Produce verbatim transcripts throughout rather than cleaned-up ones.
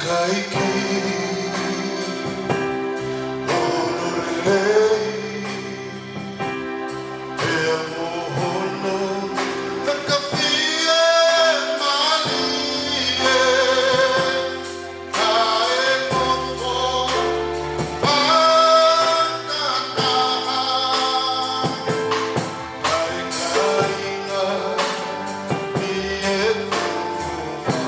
ʻEiki, hono lelei, pea mo hono fakafiemālie, kae nofo fakataha, kae kāinga ʻi he fuofua.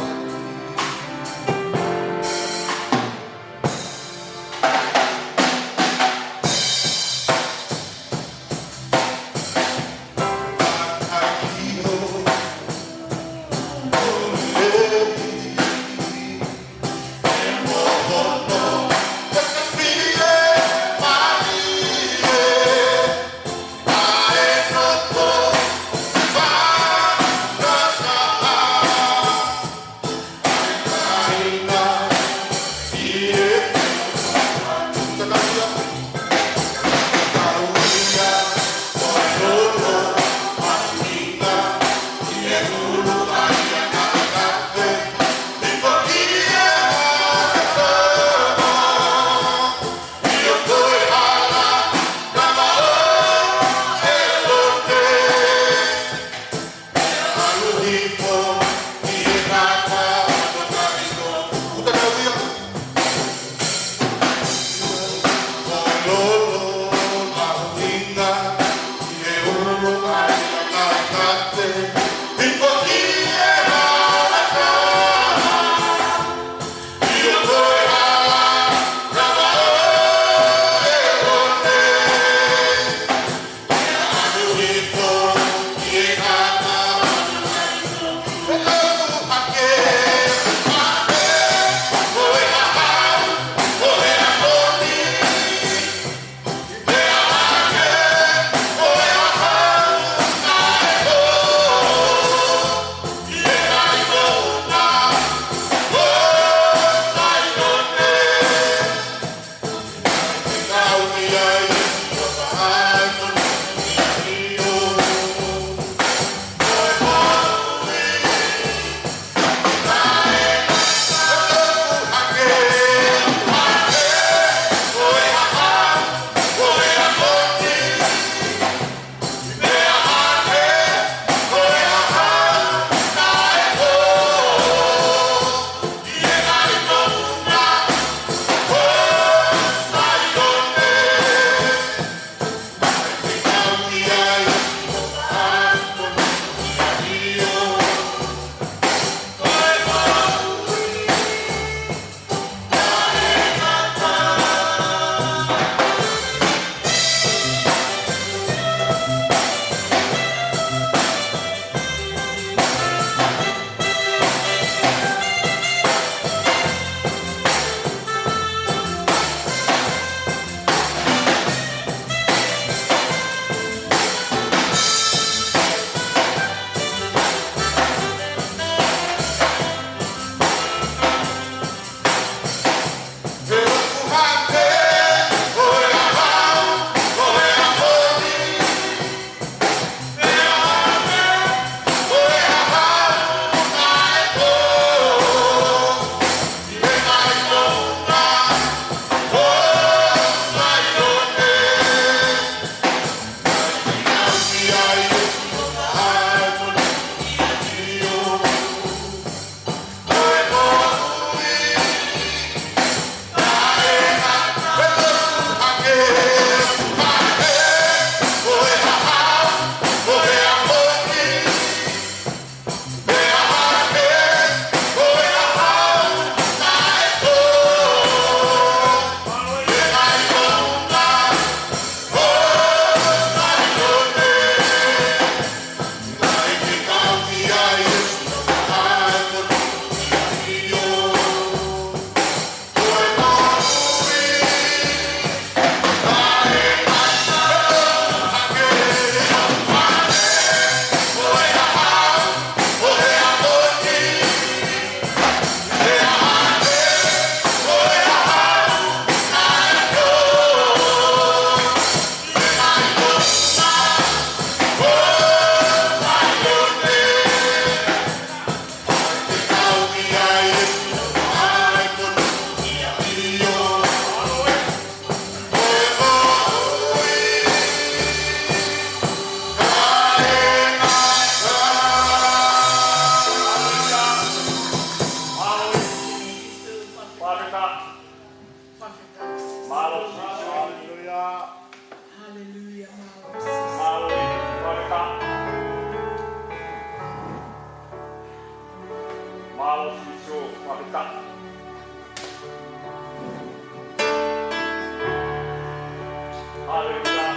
Haleluia.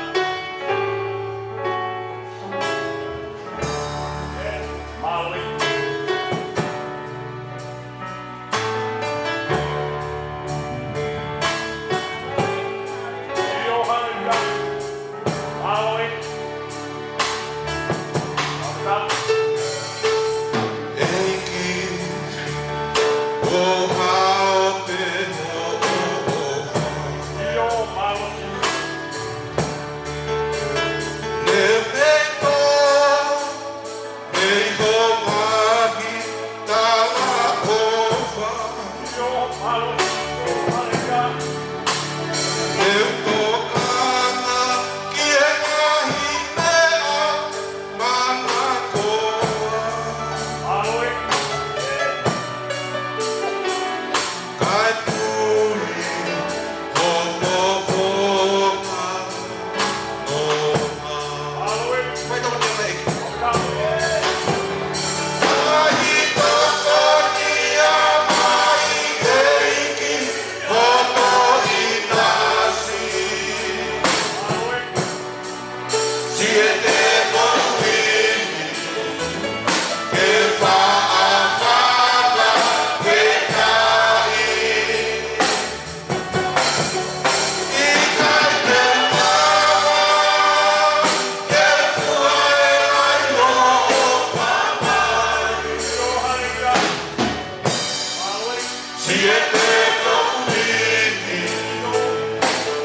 Mālō e. ʻIo, haleluia. Mālō e. ʻEiki, ʻo hao pē hoʻo ʻofa. ʻIo, mālō. Neongo ʻene ngaahi talaʻofa. ʻIo, mālō. Haleluia. Te u tokanga ki he ngaahi meʻa manakoa. Haleluia. Kae tuli ho fofonga noa. Haleluia. Fai tau ni ana ʻEiki. Haleluia. Mai tokoni mai ʻEiki, hoto ʻinasi. Haleluia. Siʻete koʻuini, ke faʻa fakafetaʻi. ʻIkai te mava, ke fua e ai hoʻo fāmai. Siʻete koʻuini,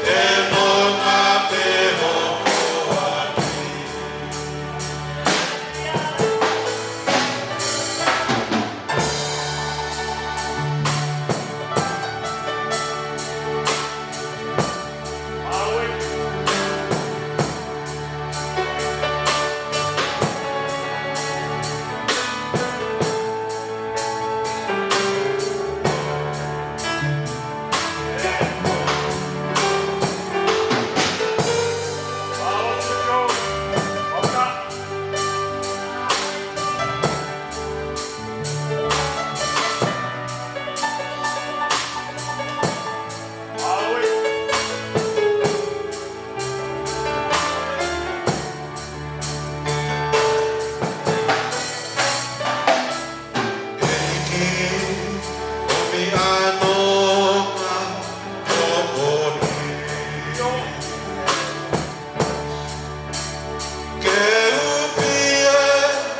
ʻe nonga pē ho foaki. ʻEiki, ʻomi ʻa e nonga ʻo e moʻoni. Ke u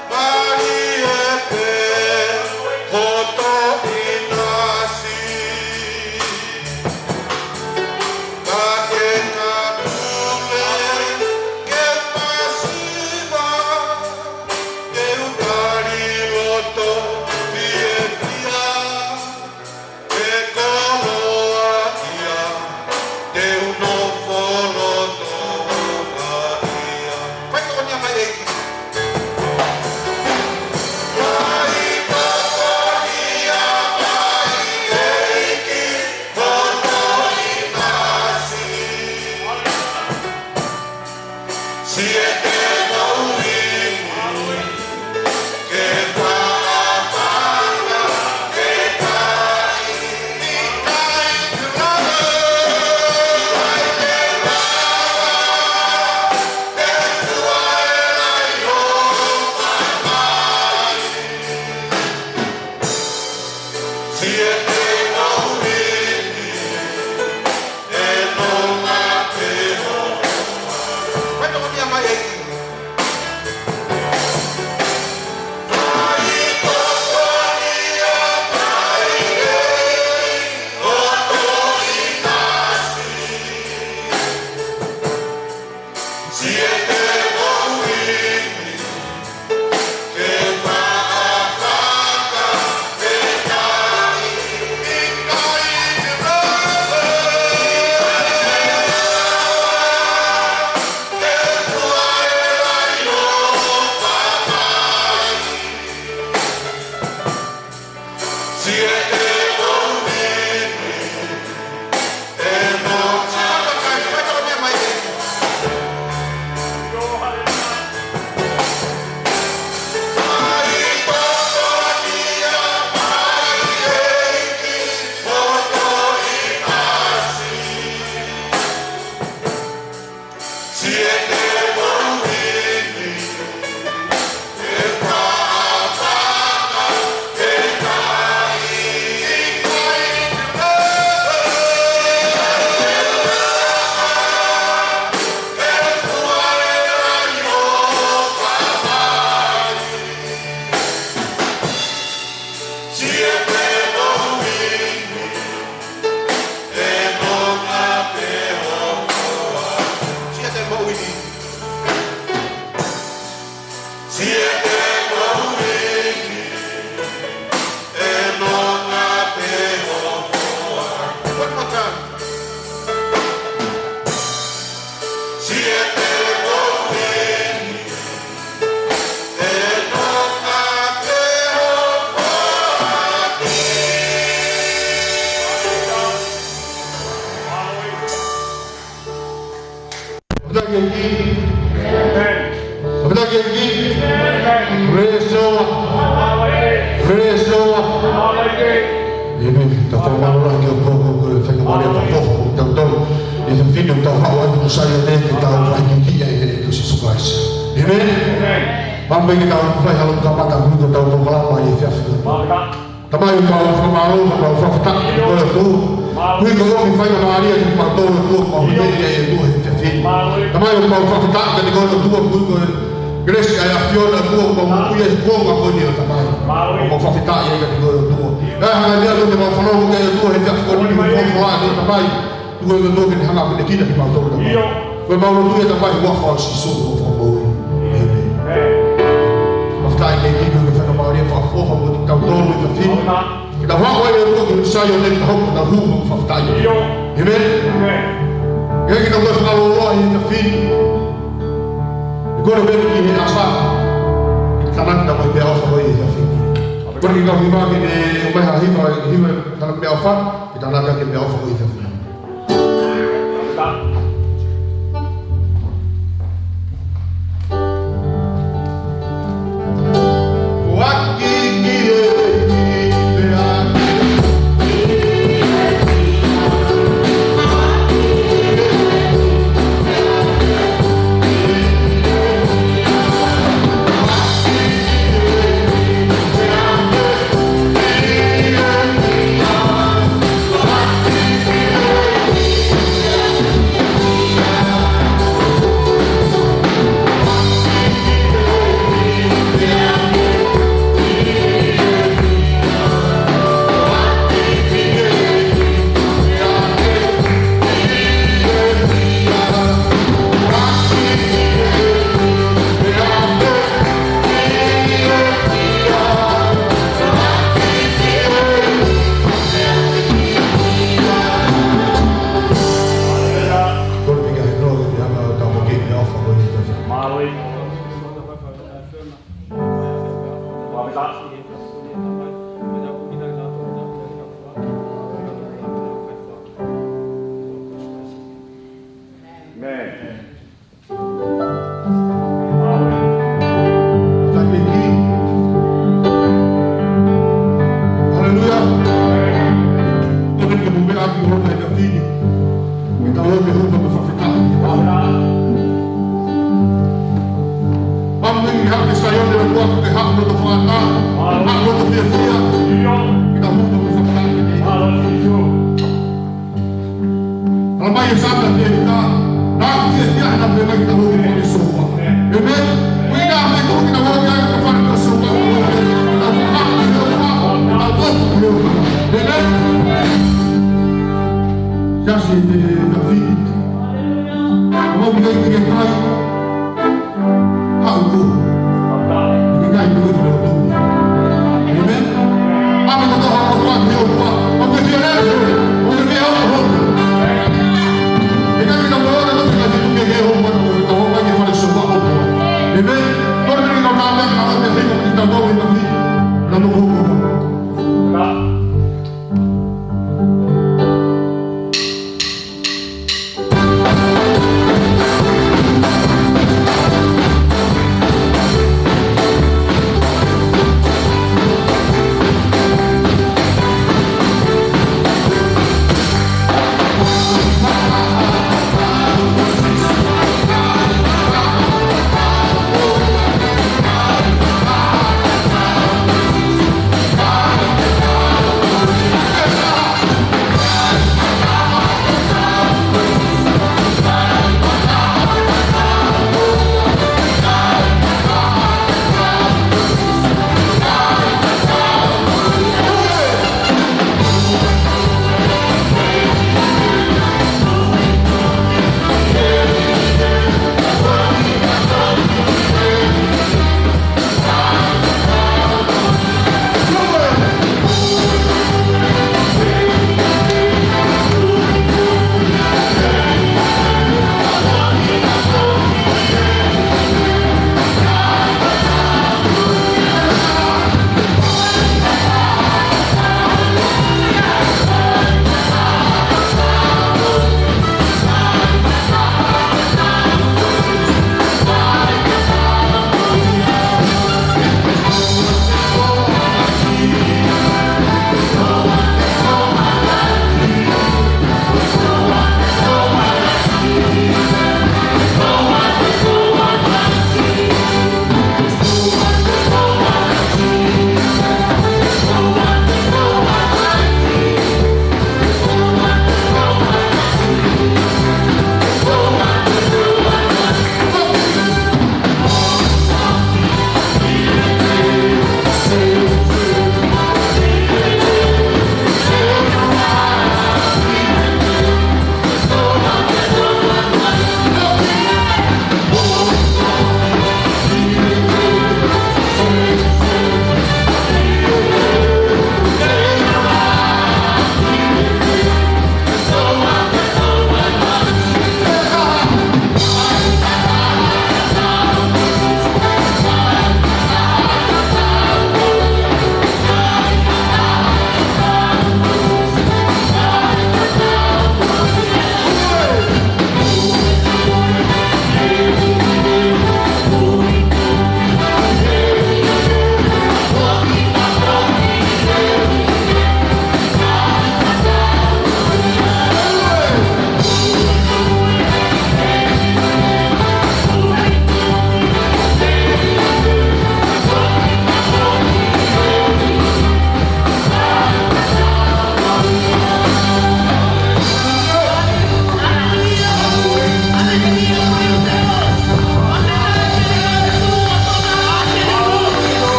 fiemālie pē hoto ʻinasi. Ka ke ka tume ke masiva, ke u tali loto fiefia. Tau fakamālō lahi ki he ʻOtua koeʻuhi ko e faingamālie ʻoku ke foaki maʻatautolu ʻi he efiafi ni ʻo tau haʻu ai ki Saione ke tau fakahīkihikiʻi ai e ʻEiki ko Sīsū Kalaisi. ʻĒmeni. Pea pehē ke tau fai ha lotu kamata koeʻuhi ko ʻetau polokalama ʻi he efiafi ni. Tamai, ʻoku mau fakamālō, ʻoku mau fakafetaʻi kiate koe ʻOtua. Koeʻuhi ko hoʻo faingamālie kiate kimautolu ʻOtua, ʻoku mau hīmeni ai ʻOtua he efiafi ni. Tamai, ʻoku mau fakafetaʻi kiate koe ʻOtua, koeʻuhi ko e kelesi ʻa e ʻAfiona ʻOtua, ʻoku mau moʻui ai he kuonga ko eni ʻo Tamai. ʻOku mau fakafetaʻi ai kiate koe ʻOtua. ʻE hanga ia ʻo te mau fanongo ki ai ʻOtua he efiafi ko eni, mo e folofola ʻa e Tamai. Tuku ʻOtua ke ne hanga ʻo pinekina kimautolu Tamai. Ko ʻemau lotu ia Tamai he huafa ʻo Sīsū ko e Fakamoʻui. ʻĒmeni. Fakafetaʻi ki he ʻEiki koeʻuhi ko e faingamālie fakaʻofoʻofa ʻoku ʻoatu kiate kitautolu he efiafi ni. Ke tau haʻu ai ʻOtua ki Saione ke tau hū mo e fakafetaʻi. ʻĒmeni. ʻIkai ke tau fakalōloa he efiafi ni. ʻE kole pē ki he ʻasa ke tānaki ʻetau meʻaʻofa ko ia he efiafi ni. Kole ke tau hiva ke ne ʻomai ha hiva, hiva tānaki meʻaʻofa, ke tānaki ʻaki e meʻaʻofa ko ia he efiafi ni. ʻĒmeni. Haleluia. Tō ke ke mumea ki holo mai ka fini. Ke tau ō ke hū mo fakafetaʻi. Pea mo e haʻu ki Saione ʻOtua ke haʻu mo e fakaʻatā. Haʻu mo e fiefia. Ke tau hū mo fakafetaʻi. Talamai ʻe Saame ʻa Tēvita, naʻa ku fiefia he naʻa ku ʻi ai ʻi he fale ʻo e ʻOtua. ʻĒmeni. Ko ia naʻe tuku ke tau ō ki he fale ʻo e ʻOtua. Tau fakahā ki he ʻOtua, tau ō ki he ʻOtua. ʻĒmeni. Siasi ʻi he efiafi ni. Mau ki he kai. Haʻu ʻo ʻikai ke ʻi ai ha lotu. ʻĒmeni. ʻAmi ko e toha ko e ʻOtua, ʻoku ke fie lele, ʻoku ke fie ʻalu ʻo hopo. ʻIkai ke tau ʻalu ʻo hopo, ʻikai ke tau ʻalu ʻo hopo, ʻikai ke fale soba hopo. ʻĒmeni. Ko e meʻa ke tau tāmea, ka ʻoku ke fie ʻalu ki he tau ʻi he efiafi ni. Namo hopo.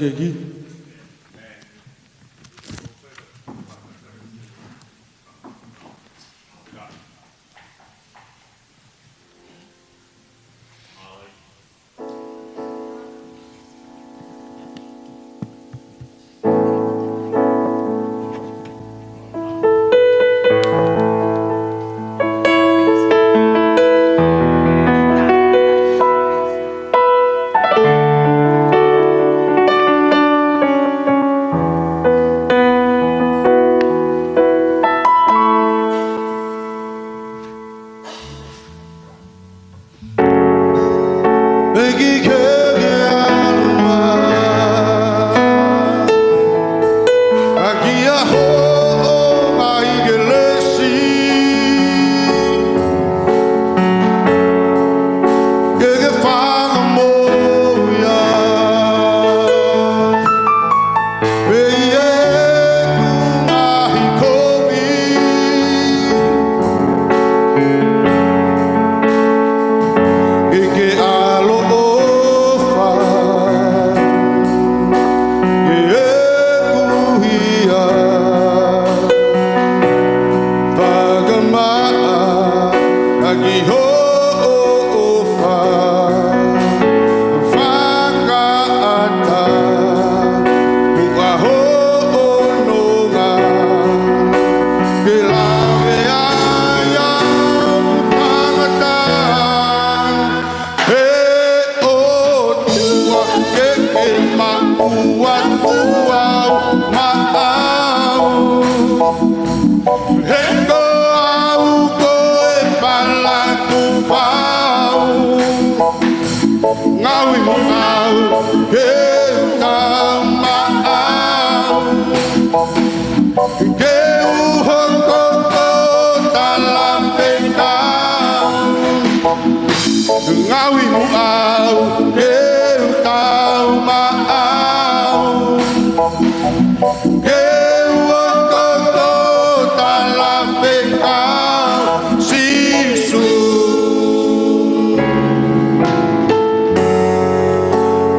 ʻEiki. ʻEiki ke ke ʻalu mai, ʻaki ʻa hoʻo ngaahi kelesi, ke ke fakamoʻui ai. Pea ʻi heʻeku ngaahi kovi, ke ke ʻaloʻofa, ke ʻeku hia fakamaʻa ʻaki hoʻo ʻofa fakaʻatā. Tuʻa hoʻo nonga, ke lave ai ʻa e tangata. ʻE ʻOtua, ke ke maʻu atu au maʻau. He ko au ko e pala kuo fau. Ngaohi muʻa au ke u tau maʻau, ke u hoko ko ho talafekau. Ngaohi muʻa au ke u tau maʻau, ke u hoko ko ho talafekau, Sīsū.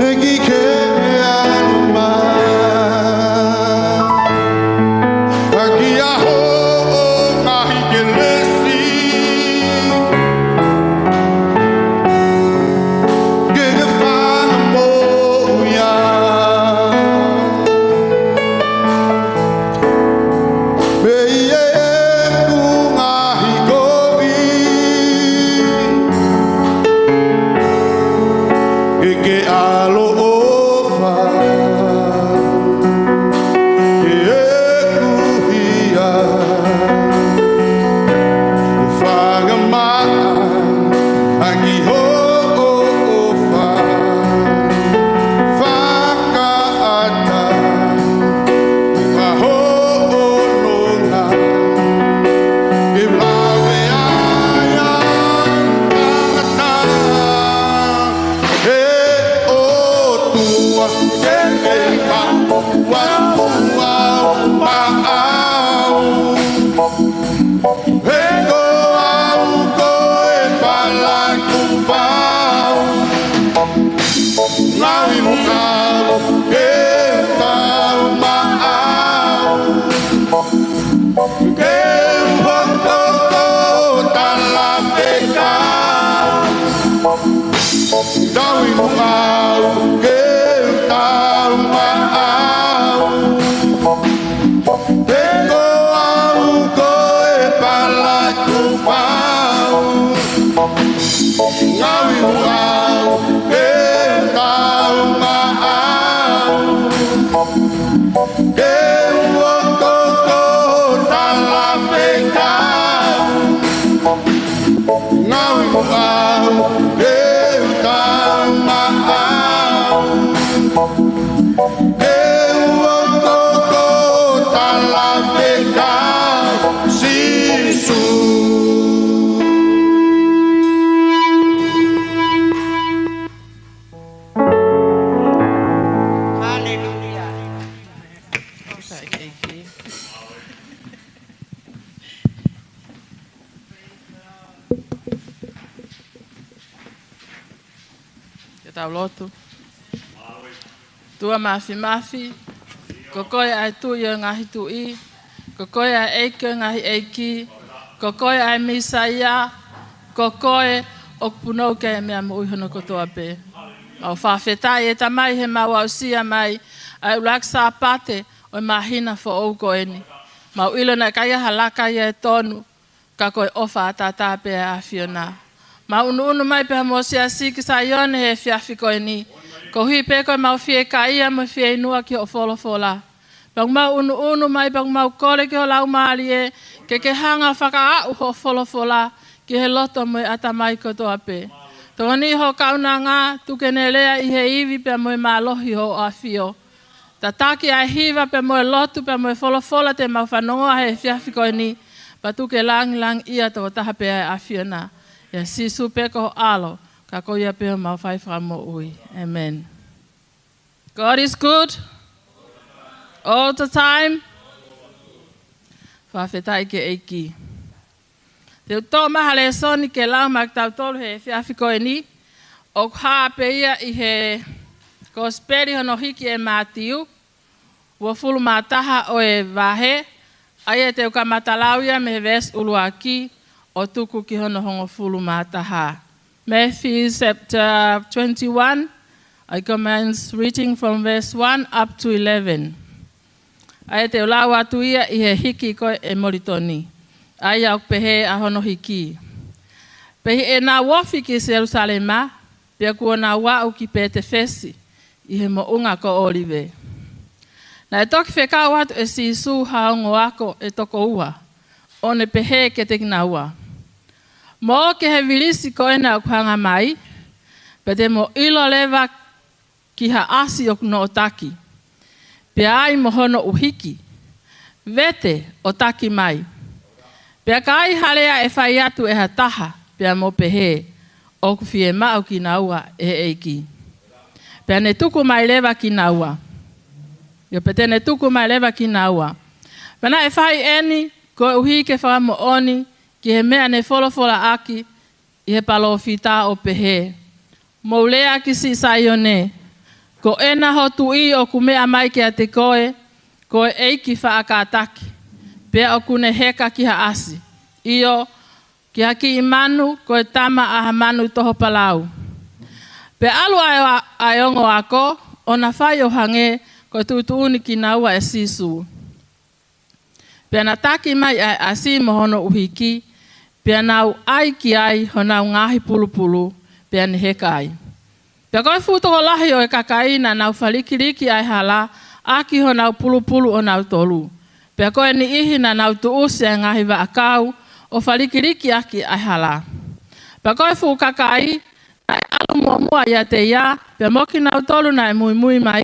ʻEiki ke ʻalu mai, ʻaki ʻa hoʻo ngaahi kelesi, ke ke fakamoʻui au. Pea ʻi heʻeku ngaahi kovi, ke ke ʻaloʻofa, ke ʻeku hia fakamaʻa ʻaki hoʻo ʻofa fakaʻatā. Tuʻa hoʻo nonga, ke lave ai ʻa e tangata. ʻE ʻOtua, ke ke maʻu atu au maʻau. He ko au ko e pala kuo fau. Ngaohi muʻa au ke u tau maʻau, ke u hoko ko ho talafekau. Ngaohi muʻa au ke u tau maʻau, he ko au ko e pala kuo fau. Ngaohi muʻa au ke u tau maʻau, ke u hoko ko ho talafekau. Ngaohi muʻa au ke u tau maʻau, ke u hoko ko ho talafekau, Sīsū. Haleluia. Ke tau lotu. ʻOtua Māfimafi, ko koe ʻa e Tuʻi ʻo e ngaahi tuʻi, ko koe ʻa e ʻEiki ʻo e ngaahi ʻeiki, ko koe ʻa e Mīsaia, ko koe ʻoku punou ki ai e meʻa moʻui hono kotoa pē. Mau fakafetaʻi ʻe Tamai he mau aʻusia mai ʻa e ʻuluaki Sāpate ʻo e māhina foʻou ko eni. Mau ʻilo naʻe ʻikai ha laka ia ʻe tonu, ka ko e ʻofa ʻataʻatā pē ʻa e ʻAfiona. Mau ʻunuʻunu mai pē homau siasi ki Saione he efiafi ko eni, koeʻuhi pē ko ʻemau fiekaia mo fieinua ki hoʻo folofola. Pea ʻoku mau ʻunuʻunu mai, pea ʻoku mau kole ki ho Laumālie, ke ke hanga ʻo fakaaʻu hoʻo folofola ki he loto mo e ʻatamai kotoa pē. Tokoniʻi ho kaunanga, tuku ke ne lea ʻi he ivi pea mo e mālohi ʻo hoʻo ʻAfio. Tataki ʻa e hiva pea mo e lotu pea mo e folofola te mau fanongoa he efiafi ko eni, pea tuku ke lāngilangiʻia tokotaha pē ʻa e ʻAfiona. ʻIa Sīsū pē ko ho ʻAlo, ka ko ia pē homau Faifakamoʻui. ʻĒmeni. God is good all the time. Fakafetaʻi ki he ʻEiki. Te u toʻo mai ha lēsoni ke lau maʻa kitautolu he efiafi ko eni, ʻoku hā pē ia ʻi he Kosipeli hono hiki ʻe Mātiu, uofulu mā taha ʻo e vahe, ʻa ia te u kamata lau ia mei he veesi ʻuluaki ʻo tuku ki hono hongofulu mā taha. Matthew chapter twenty-one, I commence reading from verse one up to eleven. ʻA ia te u lau atu ia ʻi he hiki ko ē ʻe Molitoni. ʻA ia ʻoku pehē ʻa hono hiki. Pea ʻi heʻenau ofi ki Selūsalema, pea kuo nau aʻu ki Pētefesi, ʻi he moʻunga ko ʻŌlive, naʻe toki fekau atu ʻe Sīsū ha ongo ako ʻe toko ua, ʻo ne pehē kiate kinaua, Mou ō ki he vilisi ko ena ʻoku hanga mai, pea te mou ʻilo leva ki ha ʻasi ʻoku noʻotaki, pea ai mo hono ʻuhiki, vete ʻo taki mai. Pea ka ai ha lea ʻe fai atu ʻe ha taha, pea mo pehē, ʻOku fiemaʻu kinaua ʻe he ʻEiki, pea ne tuku mai leva kinaua. ʻIo, pea te ne tuku mai leva kinaua. Pea naʻe fai eni koeʻuhi ke fakamoʻoni ki he meʻa ne folofolaʻaki ʻi he palōfita ʻo pehē, Mou lea ki siʻi Saione, Ko ena ho tuʻi ʻoku meʻa mai kiate koe, ko e ʻEiki faʻa kātaki, pea ʻoku ne heka ki ha ʻasi, ʻio, ki ha kiʻi manu, ko e tama ʻa ha manu toho palau. Pea ʻalu ʻa e, ʻa e ongo ako, ʻo na fai ʻo hangē ko e tuʻutuʻuni kinaua ʻe Sīsū. Pea na taki mai ʻa e ʻasi mo hono ʻuhiki, pea nau ʻai ki ai honau ngaahi pulupulu, pea ne heka ai. Pea ko e fuʻu tokolahi ʻo e kakai naʻa nau falikiliki ʻa e hala ʻaki honau pulupulu ʻonautolu. Pea ko e niʻihi naʻa nau tuʻusi ʻa e ngaahi vaʻakau ʻo falikiliki ʻaki ʻa e hala. Pea ko e fuʻu kakai naʻe ʻalu muʻomuʻa ʻiate ia, pea mo kinautolu naʻe muimui mai,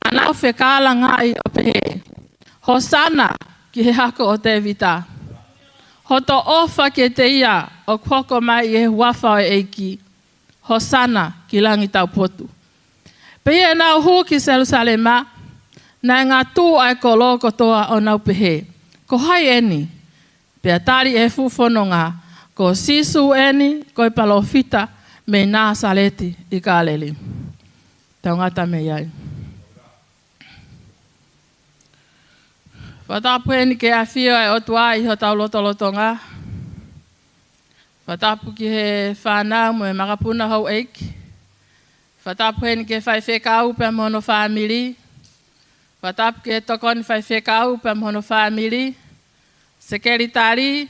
naʻa nau fekālangaʻi ʻo pehē, Hōsana ki he hako ʻo Tēvita. Hoto ʻofa kiate ia ʻoku hoko mai ʻi he huafa ʻo e ʻEiki. Hōsana ki langi taupotu. Pea ʻi heʻenau hū ki Selūsalema, naʻe ngatu ʻa e kolo kotoa ʻo nau pehē, Ko hai eni? Pea tali ʻe he fuʻu fononga, Ko Sīsū eni, ko e palōfita mei Nāsaleti ʻi Kāleli. Tau ngata mei ai. Fakatapu heni ki he ʻafio ʻa e ʻOtua ʻi hotau lotolotonga. Fakatapu ki he fānau mo e makapuna houʻeiki. Fakatapu heni ki he faifekau pea mo hono fāmili. Fakatapu ki he tokoni faifekau pea mo hono fāmili. Sekelitali,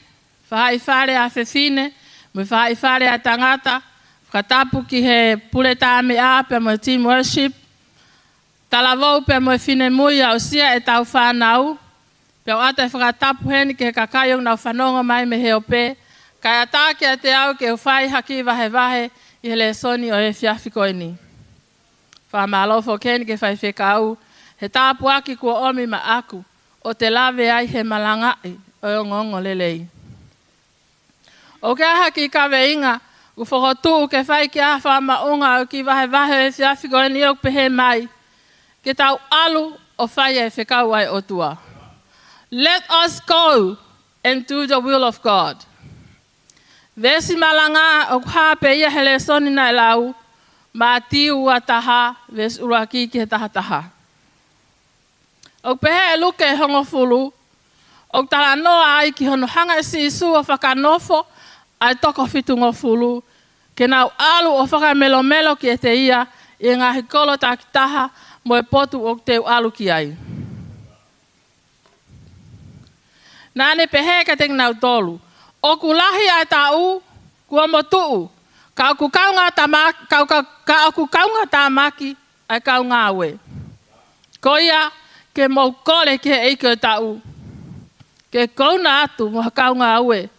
faʻahi fale ʻa fefine, mo e faʻahi fale ʻa tangata. Fakatapu ki he pule tā meʻa pea mo e team worship. Talavou pea mo e finemui aʻusia ʻetau fānau. Pea ʻoku ʻata e fakatapu heni ki he kakai ʻoku nau fanongo mai mei he ope, kae ʻatā kiate au ke u fai ha kiʻi vahevahe ʻi he lēsoni ʻo e efiafi ko eni. Fakamālō foki heni ki he faifekau he tāpuaki kuo ʻomi maʻaku, ʻo te lave ai he malangaʻi ʻo e ongoongolelei. ʻOku ʻi ai ha kiʻi kaveinga ʻoku fokotuʻu ke fai ki ai ha fakamaʻunga ʻo e kiʻi vahevahe ʻo e efiafi ko eni ʻoku pehē mai, Ke tau ʻalu ʻo fai e fekau ʻa e ʻOtua. Let us go and do the will of God. Veesi malanga ʻoku hā pē ia he lēsoni naʻe lau, Mātiu ua taha, veesi ʻuluaki ki he taha taha. ʻOku pehē ʻe Luke hongofulu, ʻoku talanoa ai ki hono hanga ʻe Sīsū ʻo fakanofo ʻa e toko fitungofulu, ke nau ʻalu ʻo fakamelomelo kiate ia ʻi he ngaahi kolo takitaha mo e potu ʻoku teu ʻalu ki ai. Naʻa ne pehē kiate kinautolu, ʻOku lahi ʻa e taʻu kuo motuʻu, ka ʻoku kaunga tama-, ka, ka, ka ʻoku kaungatāmaki ʻa e kau ngāue. Ko ia, ke mou kole ki he ʻeiki ʻo e taʻu, ke kouna atu mo ha kau ngāue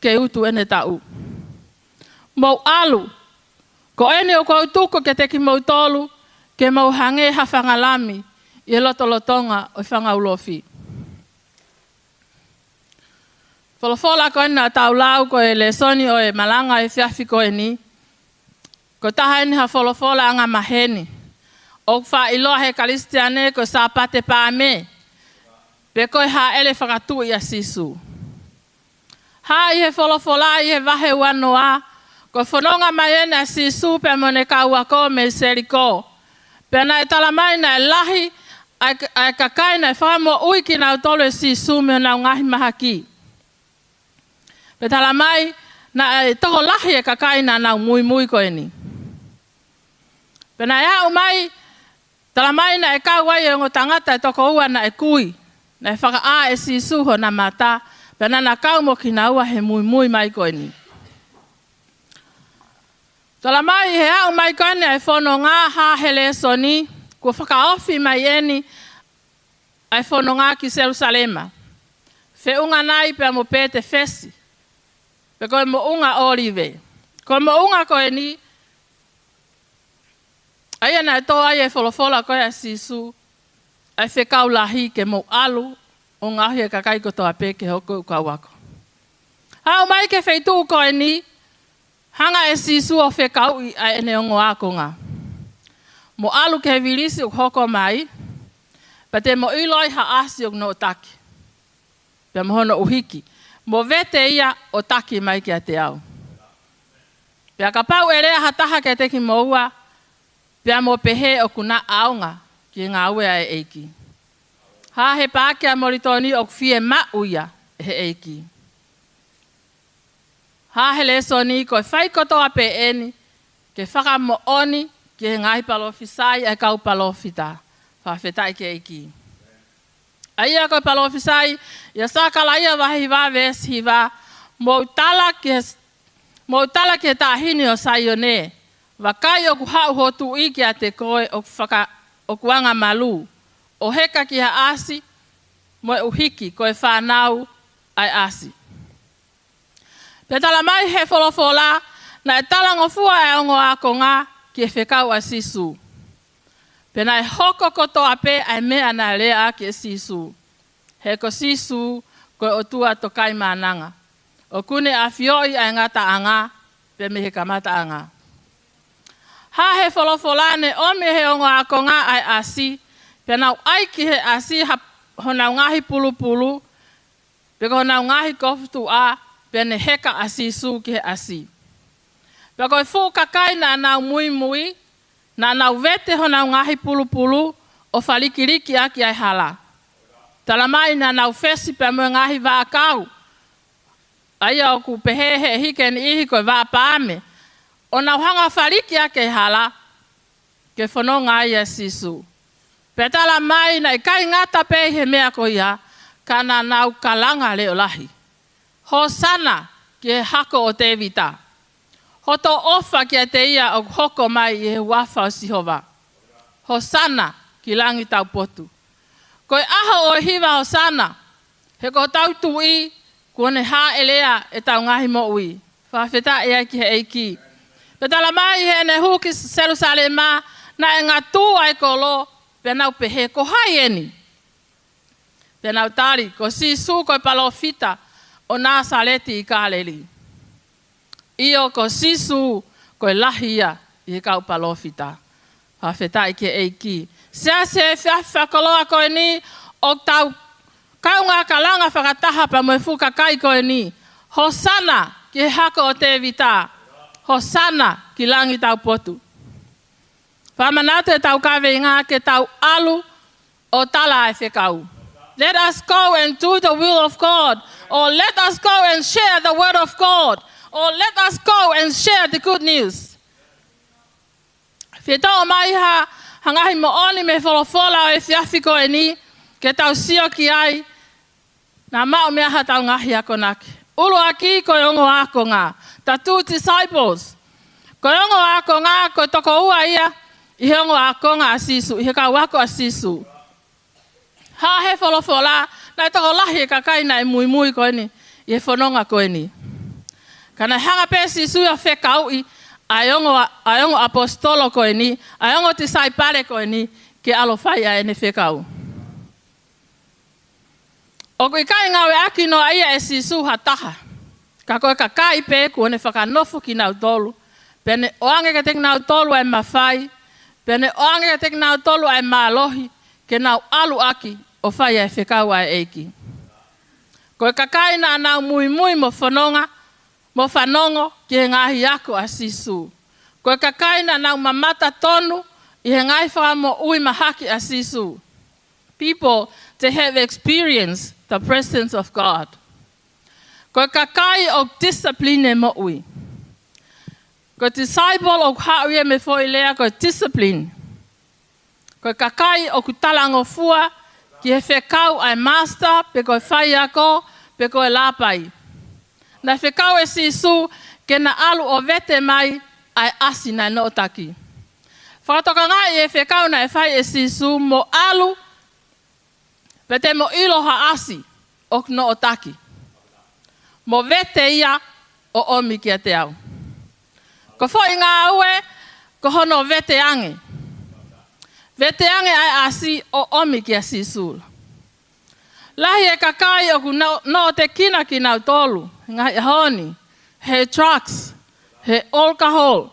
ke utu ʻene taʻu. Mou ʻalu, ko eni ʻoku ou tuku kiate kimoutolu, ke mou hangē ha fanga lami ʻi he lotolotonga ʻo e fanga ulofi. Folofola ko eni naʻa tau lau ko e lēsoni ʻo e malanga efiafi ko eni. Ko e taha eni ha folofola angamaheni ʻoku faʻa ʻiloa ʻe he Kalisitiane ko e Sāpate Paame, pe ko e hāʻele fakatuʻi ʻa Sīsū. Hā ʻi he folofola ʻi he vahe uanoa, ko e fononga mai eni ʻa Sīsū pea mo ʻene kau ako mei Seliko. Pea naʻe tala mai naʻe lahi ʻa e, ʻa e kakai naʻe fakamoʻui kinautolu ʻe Sīsū mei honau ngaahi mahaki. Pea tala mai naʻe tokolahi e kakai naʻa nau muimui ko eni. Pea naʻe aʻu mai, tala mai naʻe kau ai e ongo tangata ʻe toko ua naʻe kui, naʻe fakaʻā ʻe Sīsū hona mata, pea naʻa na kau mo kinaua he muimui mai ko eni. Tala mai he aʻu mai ko eni ʻa e fononga, hā he lēsoni, kuo fakaofi mai eni ʻa e fononga ki Selusalema, feʻunga nai pea mo Petefesi, pe ko e Moʻunga ʻŌlive. Ko e moʻunga ko eni, ʻa ia naʻe tō ai e folofola ko ē ʻa Sīsū, ʻa e fekau lahi, ke mou ʻalu ʻo ngaohi e kakai kotoa pē ke hoko ko e kau ako. Aʻu mai ki he feituʻu ko eni, hanga ʻe Sīsū ʻo fekauʻi ʻa ʻene ongo ākonga. Mou ʻalu ki he vilisi ʻoku hoko mai, pea te mou ʻilo ai ha ʻasi ʻoku noʻotaki, pea mo hono ʻuhiki. Mou vete ia ʻo taki mai kiate au. Pea kapau ʻe lea ha taha kiate kimoua, pea mou pehē ʻoku na ʻaonga ki he ngāue ʻa e ʻEiki. Hā he paaki ʻa Molitoni ʻoku fiemaʻu ia ʻe he ʻEiki. Hā he lēsoni, ko e fai kotoa pē eni ke fakamoʻoni ki he ngaahi palōfisai ʻa e kau palōfita. Fakafetaʻi ki he ʻEiki. ʻA ia ko e palōfisai ʻia Sakalaia vahe hiva veesi hiva, mou tala ki he, mou tala ki he taʻahine ʻo Saione, vakai ʻoku haʻu ho tuʻi kiate koe ʻoku faka-, ʻoku angamalū, ʻo heka ki ha ʻasi, mo e ʻuhiki ko e fānau ʻa e ʻasi. Pea tala mai he folofola, naʻe talangofua ʻa e ongo ākonga ki he fekau ʻa Sīsū. Pea naʻe hoko kotoa pē ʻa e meʻa naʻe lea ʻaki ʻe Sīsū. He ko Sīsū ko e ʻOtua Tokaimaʻananga, ʻoku ne ʻafioʻi ʻa e ngataʻanga pea mei he kamataʻanga. Hā he folofola, ne ʻomi ʻe he ongo ākonga ʻa e ʻasi, pea nau ʻai ki he ʻasi ha, honau ngaahi pulupulu, pe ko honau ngaahi kofutuʻa, pea ne heka ʻa Sīsū ki he ʻasi. Pea ko e fuʻu kakai naʻa nau muimui, naʻa nau vete honau ngaahi pulupulu ʻo falikiliki ʻaki ʻa e hala. Tala mai naʻa nau fesi pea mo e ngaahi vaʻakau, ʻa ia ʻoku pehē ʻe he hiki ʻe niʻihi ko e vaʻa paame, ʻo nau hanga ʻo faliki ʻaki ʻa e hala, ke fononga ai ʻa Sīsū. Pea tala mai naʻe ʻikai ngata pē ʻi he meʻa ko ia, ka naʻa nau kalanga leʻo lahi, Hōsana ki he hako ʻo Tēvita. Hoto ʻofa kiate ia ʻoku hoko mai ʻi he huafa ʻo Sihova. Hōsana ki langi taupotu. Ko e ʻaho ʻo e hiva Hōsana, he ko hotau tuʻi, kuo ne hāʻelea ʻetau ngaahi moʻui. Fakafetaʻi ai ki he ʻEiki. Pea tala mai heʻene hū ki Selusalema, naʻe ngatū ʻa e kolo, pea nau pehē, Ko hai eni? Pea nau tali, Ko Sīsū ko e palōfita ʻo Nāsaleti ʻi Kāleli. ʻIo, ko Sīsū ko e lahi ia ʻi he kau palōfita. Fakafetaʻi ki he ʻEiki. Siasi, he efiafi fakakoloa ko eni, ʻoku tau kaungā kalanga fakataha pea mo e fuʻu kakai ko eni, Hōsana ki he hako ʻo Tēvita. Hōsana ki langi taupotu. Fakamanatu ʻetau kaveinga ke tau ʻalu ʻo tala ʻa e fekau. Let us go and do the will of God. Or let us go and share the word of God. Or let us go and share the good news. Fie toʻo mai ha, ha ngaahi moʻoni mei he folofola ʻo e efiafi ko eni, ke tau sio ki ai, naʻa maʻu mei ai haʻatau ngaahi akonaki. ʻUluaki ko e ongo ākonga. The two disciples. Ko e ongo ākonga, ko e toko ua ia ʻi he ongo ākonga ʻa Sīsū, ʻi he kau ako ʻa Sīsū. Hā he folofola, naʻe tokolahi e kakai naʻe muimui ko eni ʻi he fononga ko eni. Ka naʻe hanga pē ʻe Sīsū ia ʻo fekauʻi ʻa e ongo, ʻa e ongo ʻaposetolo ko eni, ʻa e ongo tisaipale ko eni, ke ʻalu ʻo fai ʻa ʻene fekau. ʻOku ʻikai ngāueʻaki noa ia ʻe Sīsū ha taha. Ka ko e kakai pē kuo ne fakanofo kinautolu, pea ne ʻoange kiate kinautolu ʻa e mafai, pea ne ʻoange kiate kinautolu ʻa e mālohi, ke nau ʻalu ʻaki ʻo fai ʻa e fekau ʻa e ʻEiki. Ko e kakai naʻa nau muimui mo fononga, mo fanongo ki he ngaahi ako ʻa Sīsū. Ko e kakai naʻa nau mamata tonu ʻi he ngaahi fakamoʻui mahaki ʻa Sīsū. People that have experienced the presence of God. Ko e kakai ʻoku discipline e moʻui. Ko e disciple ʻoku haʻu ia mei he foʻi lea ko e discipline. Ko e kakai ʻoku talangofua ki he fekau ʻa e master, pe ko e faiako, pe ko e lāpai. Naʻe fekau ʻe Sīsū ke na ʻalu ʻo vete mai ʻa e ʻasi naʻe noʻotaki. Fakatokangaʻi e fekau naʻe fai ʻe Sīsū, mo ʻalu, pea te mo ʻilo ha ʻasi ʻoku noʻotaki, mo vete ia ʻo ʻomi kiate au. Ko e foʻi ngāue ko hono veteange. Veteange ʻa e ʻasi ʻo ʻomi kia Sīsū. Lahi e kakai ʻoku no-, noʻotekina kinautolu he ngaahi ʻaho ni, he drugs, he alcohol,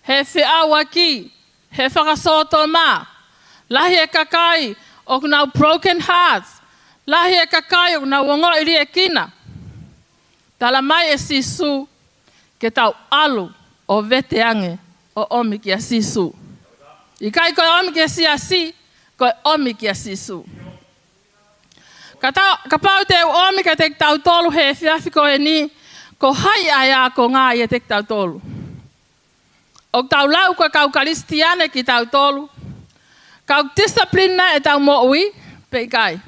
he feʻauaki, he fakasōtoma. Lahi e kakai ʻoku nau broken hearts. Lahi e kakai ʻoku nau ongoʻi liʻekina. Tala mai ʻe Sīsū ke tau ʻalu ʻo veteange ʻo ʻomi kia Sīsū. ʻIkai ko e ʻomi ki he siasi, ko e ʻomi kia Sīsū. Ka ta-, kapau te u ʻomi kiate kitautolu he efiafi ko eni, ko hai ʻa e ākonga ʻiate kitautolu? ʻOku tau lau ko e kau Kalisitiane kitautolu, ka ʻoku discipline ʻetau moʻui, pe ʻikai?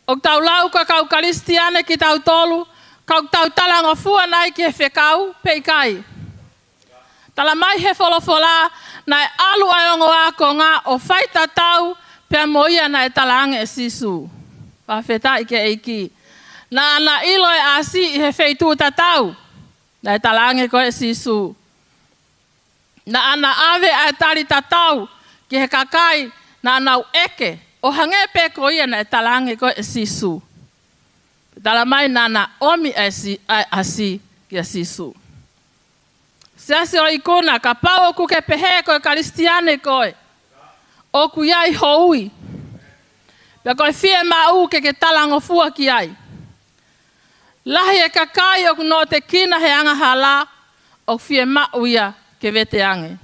ʻOku tau lau ko e kau Kalisitiane kitautolu, ka ʻoku tau talangofua nai ki he fekau, pe ʻikai? Tala mai he folofola, naʻe ʻalu ʻa e ongo ākonga ʻo fai tatau pea mo ia naʻe talaange ʻe Sīsū. Fakafetaʻi ki he ʻEiki. Naʻa na ʻilo e ʻasi ʻi he feituʻu tatau naʻe talaange ko ē ʻe Sīsū. Naʻa na ʻave ʻa e tali tatau ki he kakai naʻa nau ʻeke, ʻo hangē pē ko ia naʻe talaange ko ē ʻe Sīsū. Tala mai naʻa na ʻomi ʻa e si-, ʻa e ʻasi kia Sīsū. Siasi ʻo ikuna, kapau ʻoku ke pehē ko e Kalisitiane koe, ʻoku ʻi ai ho ui, pea ko e fiemaʻu ke ke talangofua ki ai. Lahi e kakai ʻoku noʻotekina he angahala, ʻoku fiemaʻu ia ke veteange.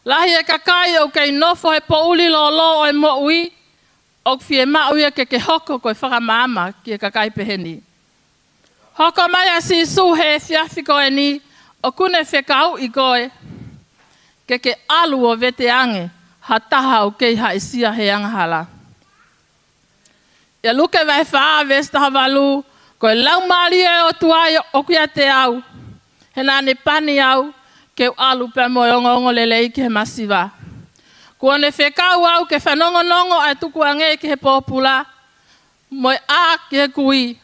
Lahi e kakai ʻoku kei nofo he poʻuli lōlō ʻo e moʻui, ʻoku fiemaʻu ia ke ke hoko ko e fakamaama ki he kakai pehē ni. Hoko mai ʻa Sīsū he efiafi ko eni, ʻoku ne fekauʻi koe ke ke ʻalu ʻo veteange ha taha ʻoku kei haʻisia he angahala. ʻIa Luke vahe fā veesi taha valu, ko e Laumālie ʻo e ʻOtua ʻoku ʻiate au, he naʻa ne pani au ke u ʻalu pea mo e ongoongolelei ki he masiva. Kuo ne fekau au ke fanongonongo ʻa e tukuange ki he pōpula, mo e ʻā ki he kui,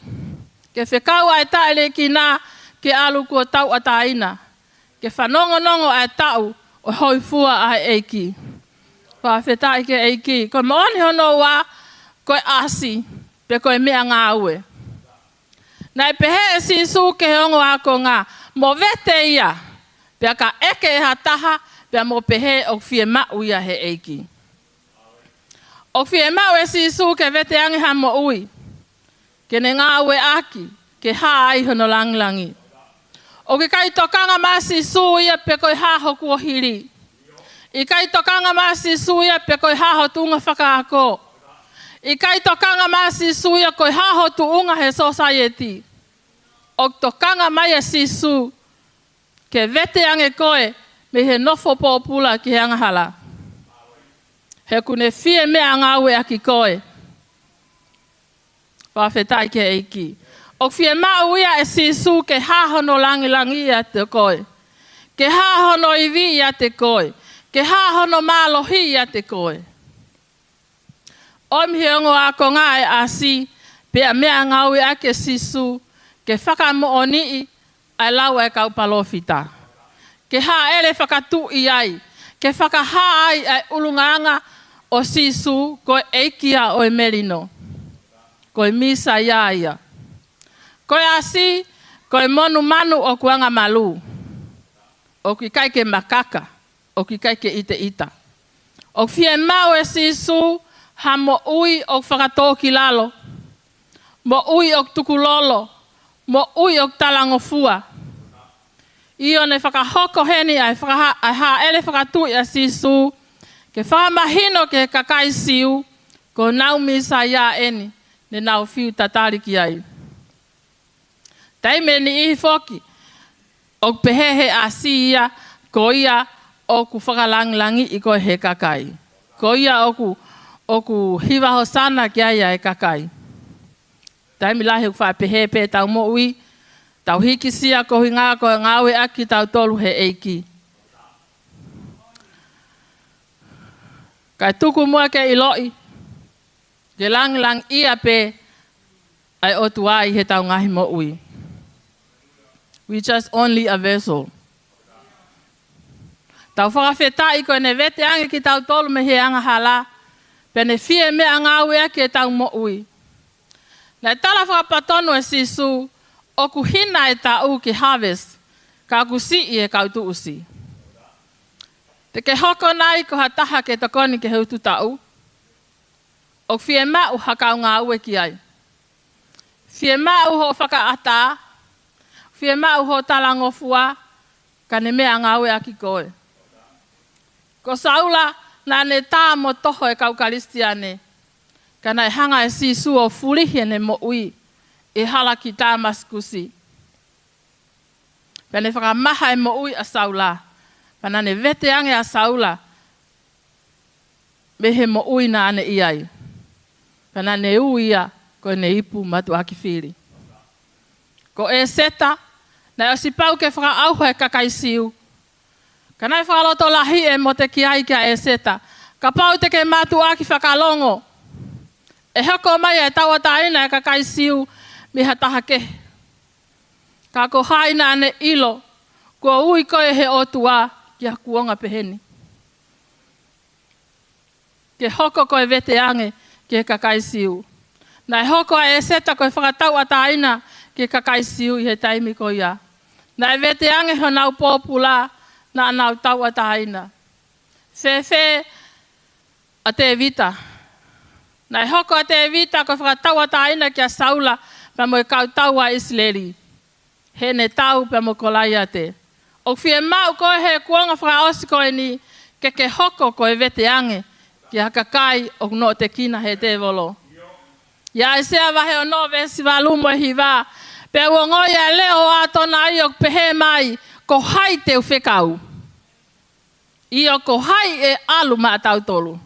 ke fekau ʻa e taʻeliʻekina ke ʻalu kuo tauʻatāina, ke fanongonongo ʻa e taʻu ʻo e hōifua ʻa e ʻEiki. Fakafetaʻi ki he ʻEiki. Ko e moʻoni hono ua, ko e ʻasi, pe ko e meʻangāue. Naʻe pehē ʻe Sīsū ki he ongo ākonga, mo vete ia, pea ka ʻeke ʻe ha taha, pea mo pehē ʻoku fiemaʻu ia ʻe he ʻEiki. ʻOku fiemaʻu ʻe Sīsū ke veteange ha moʻui, ke ne ngāueʻaki ke hā ai hono langilangi. ʻOku ʻikai tokanga mai ʻa Sīsū ia pe ko e hā ho kuohili. ʻIkai tokanga mai ʻa Sīsū ia pe ko e hā ho tuʻunga fakaako. ʻIkai tokanga mai ʻa Sīsū ia ko e hā ho tuʻunga he sōsaieti. ʻOku tokanga mai ʻa Sīsū ke vete ange koe mei he nofo pōpula ki he angahala. He ʻoku ne fie meʻangāueʻaki koe. Fakafetaʻi ki he ʻEiki. ʻOku fiemaʻu ia ʻe Sīsū ke hā hono langilangi ʻiate koe. Ke hā hono ivi ʻiate koe. Ke hā hono mālohi ʻiate koe. ʻOmi he ongo ākonga ʻa e ʻasi, pea meʻangāueʻaki ʻe Sīsū, ke fakamoʻoniʻi ʻa e lau ʻa e kau palōfita. Ke hāʻele fakatuʻi ai, ke fakahā ai ʻa e ʻulungaanga ʻo Sīsū ko e ʻEiki ia ʻo e melino. Ko e Mīsaia ia. Ko e ʻasi, ko e monumanu ʻoku angamalū. ʻOku ʻikai ke makaka, ʻoku ʻikai ke ʻiteʻita. ʻOku fiemaʻu ʻe Sīsū ha moʻui ʻoku fakatōkilalo, moʻui ʻoku tukulolo, moʻui ʻoku talangofua. ʻIo, ne fakahoko heni ʻa e fakaha-, ʻa e hāʻele fakatuʻi ʻa Sīsū, ke fakamahino ki he kakai Siu, ko honau Mīsaia eni, ne nau fiu tatali ki ai. Taimi ʻe niʻihi foki, ʻoku pehē he ʻasi ia, ko ia ʻoku fakalangilangiʻi koe he kakai. Ko ia ʻoku, ʻoku hiva hosana ki ai ʻa e kakai. Taimi lahi ʻoku faʻa pehē pē ʻetau moʻui, tau hikisia koeʻuhinga ko e ngāueʻaki kitautolu he ʻEiki. Kae tuku muʻa ke ʻiloʻi, ke langilangiʻia pē ʻa e ʻOtua ʻi heʻetau ngaahi moʻui. We just only a vessel. Tau fakafetaʻi ko ʻene vete ange kitautolu mei he angahala, pea ne fie meʻangāueʻaki ʻetau moʻui. Naʻe tala fakapatonu ʻe Sīsū, ʻoku hina e taʻu ki he harvest, ka ʻoku siʻi e kau tuʻusi. Te ke hoko nai ko ha taha ke tokoni ki he ututaʻu? ʻOku fiemaʻu ha kau ngāue ki ai. Fiemaʻu hoʻo fakaʻatā, fiemaʻu hoʻo talangofua, ka ne meʻangāueʻaki koe. Ko Saula, naʻa ne tā mo toho e kau Kalisitiane, ka naʻe hanga ʻe Sīsū ʻo fulihi ʻene moʻui ʻi he hala ki Tāmasikusi. Pea ne fakamaha e moʻui ʻa Saula. Pea naʻa ne vete ange ʻa Saula mei he moʻui naʻa ne ʻi ai. Pea naʻa ne ui ia ko ʻene ipu mātuʻaki fili. Ko ʻĒseta, naʻe ʻosi pau ke fakaʻauha e kakai Siu. Ka naʻe fakalotolahi ʻe Motekiai kia ʻĒseta, kapau te ke mātuʻaki fakalongo, ʻe hoko mai ʻa e tauʻatāina ʻa e kakai Siu mei ha taha kehe. Ka ko hai naʻa ne ʻilo, kuo ui koe ʻe he ʻOtua ki ha kuonga peheni, ke hoko ko e vete ange ki he kakai Siu. Naʻe hoko ʻa ʻĒseta ko e fakatauʻatāina ki he kakai Siu ʻi he taimi ko ia. Naʻe vete ange honau pōpula naʻa nau tauʻatāina. Fēfē ʻa Tēvita? Naʻe hoko ʻa Tēvita ko e fakatauʻatāina kia Saula pea mo e kau tau ʻa ʻIsileli, heʻene tau pea mo Kolaiate. ʻOku fiemaʻu koe he kuonga fakaʻosi ko eni ke ke hoko ko e vete ange ki ha kakai ʻoku noʻotekina he tēvolo. ʻI ʻAisea vahe ono veesi valu mo e hiva, pea u ongoʻi ʻa e leʻo ʻo ʻĀtonai ʻoku pehē mai, ko hai te u fekau? ʻIo, ko hai ʻe ʻalu maʻatautolu?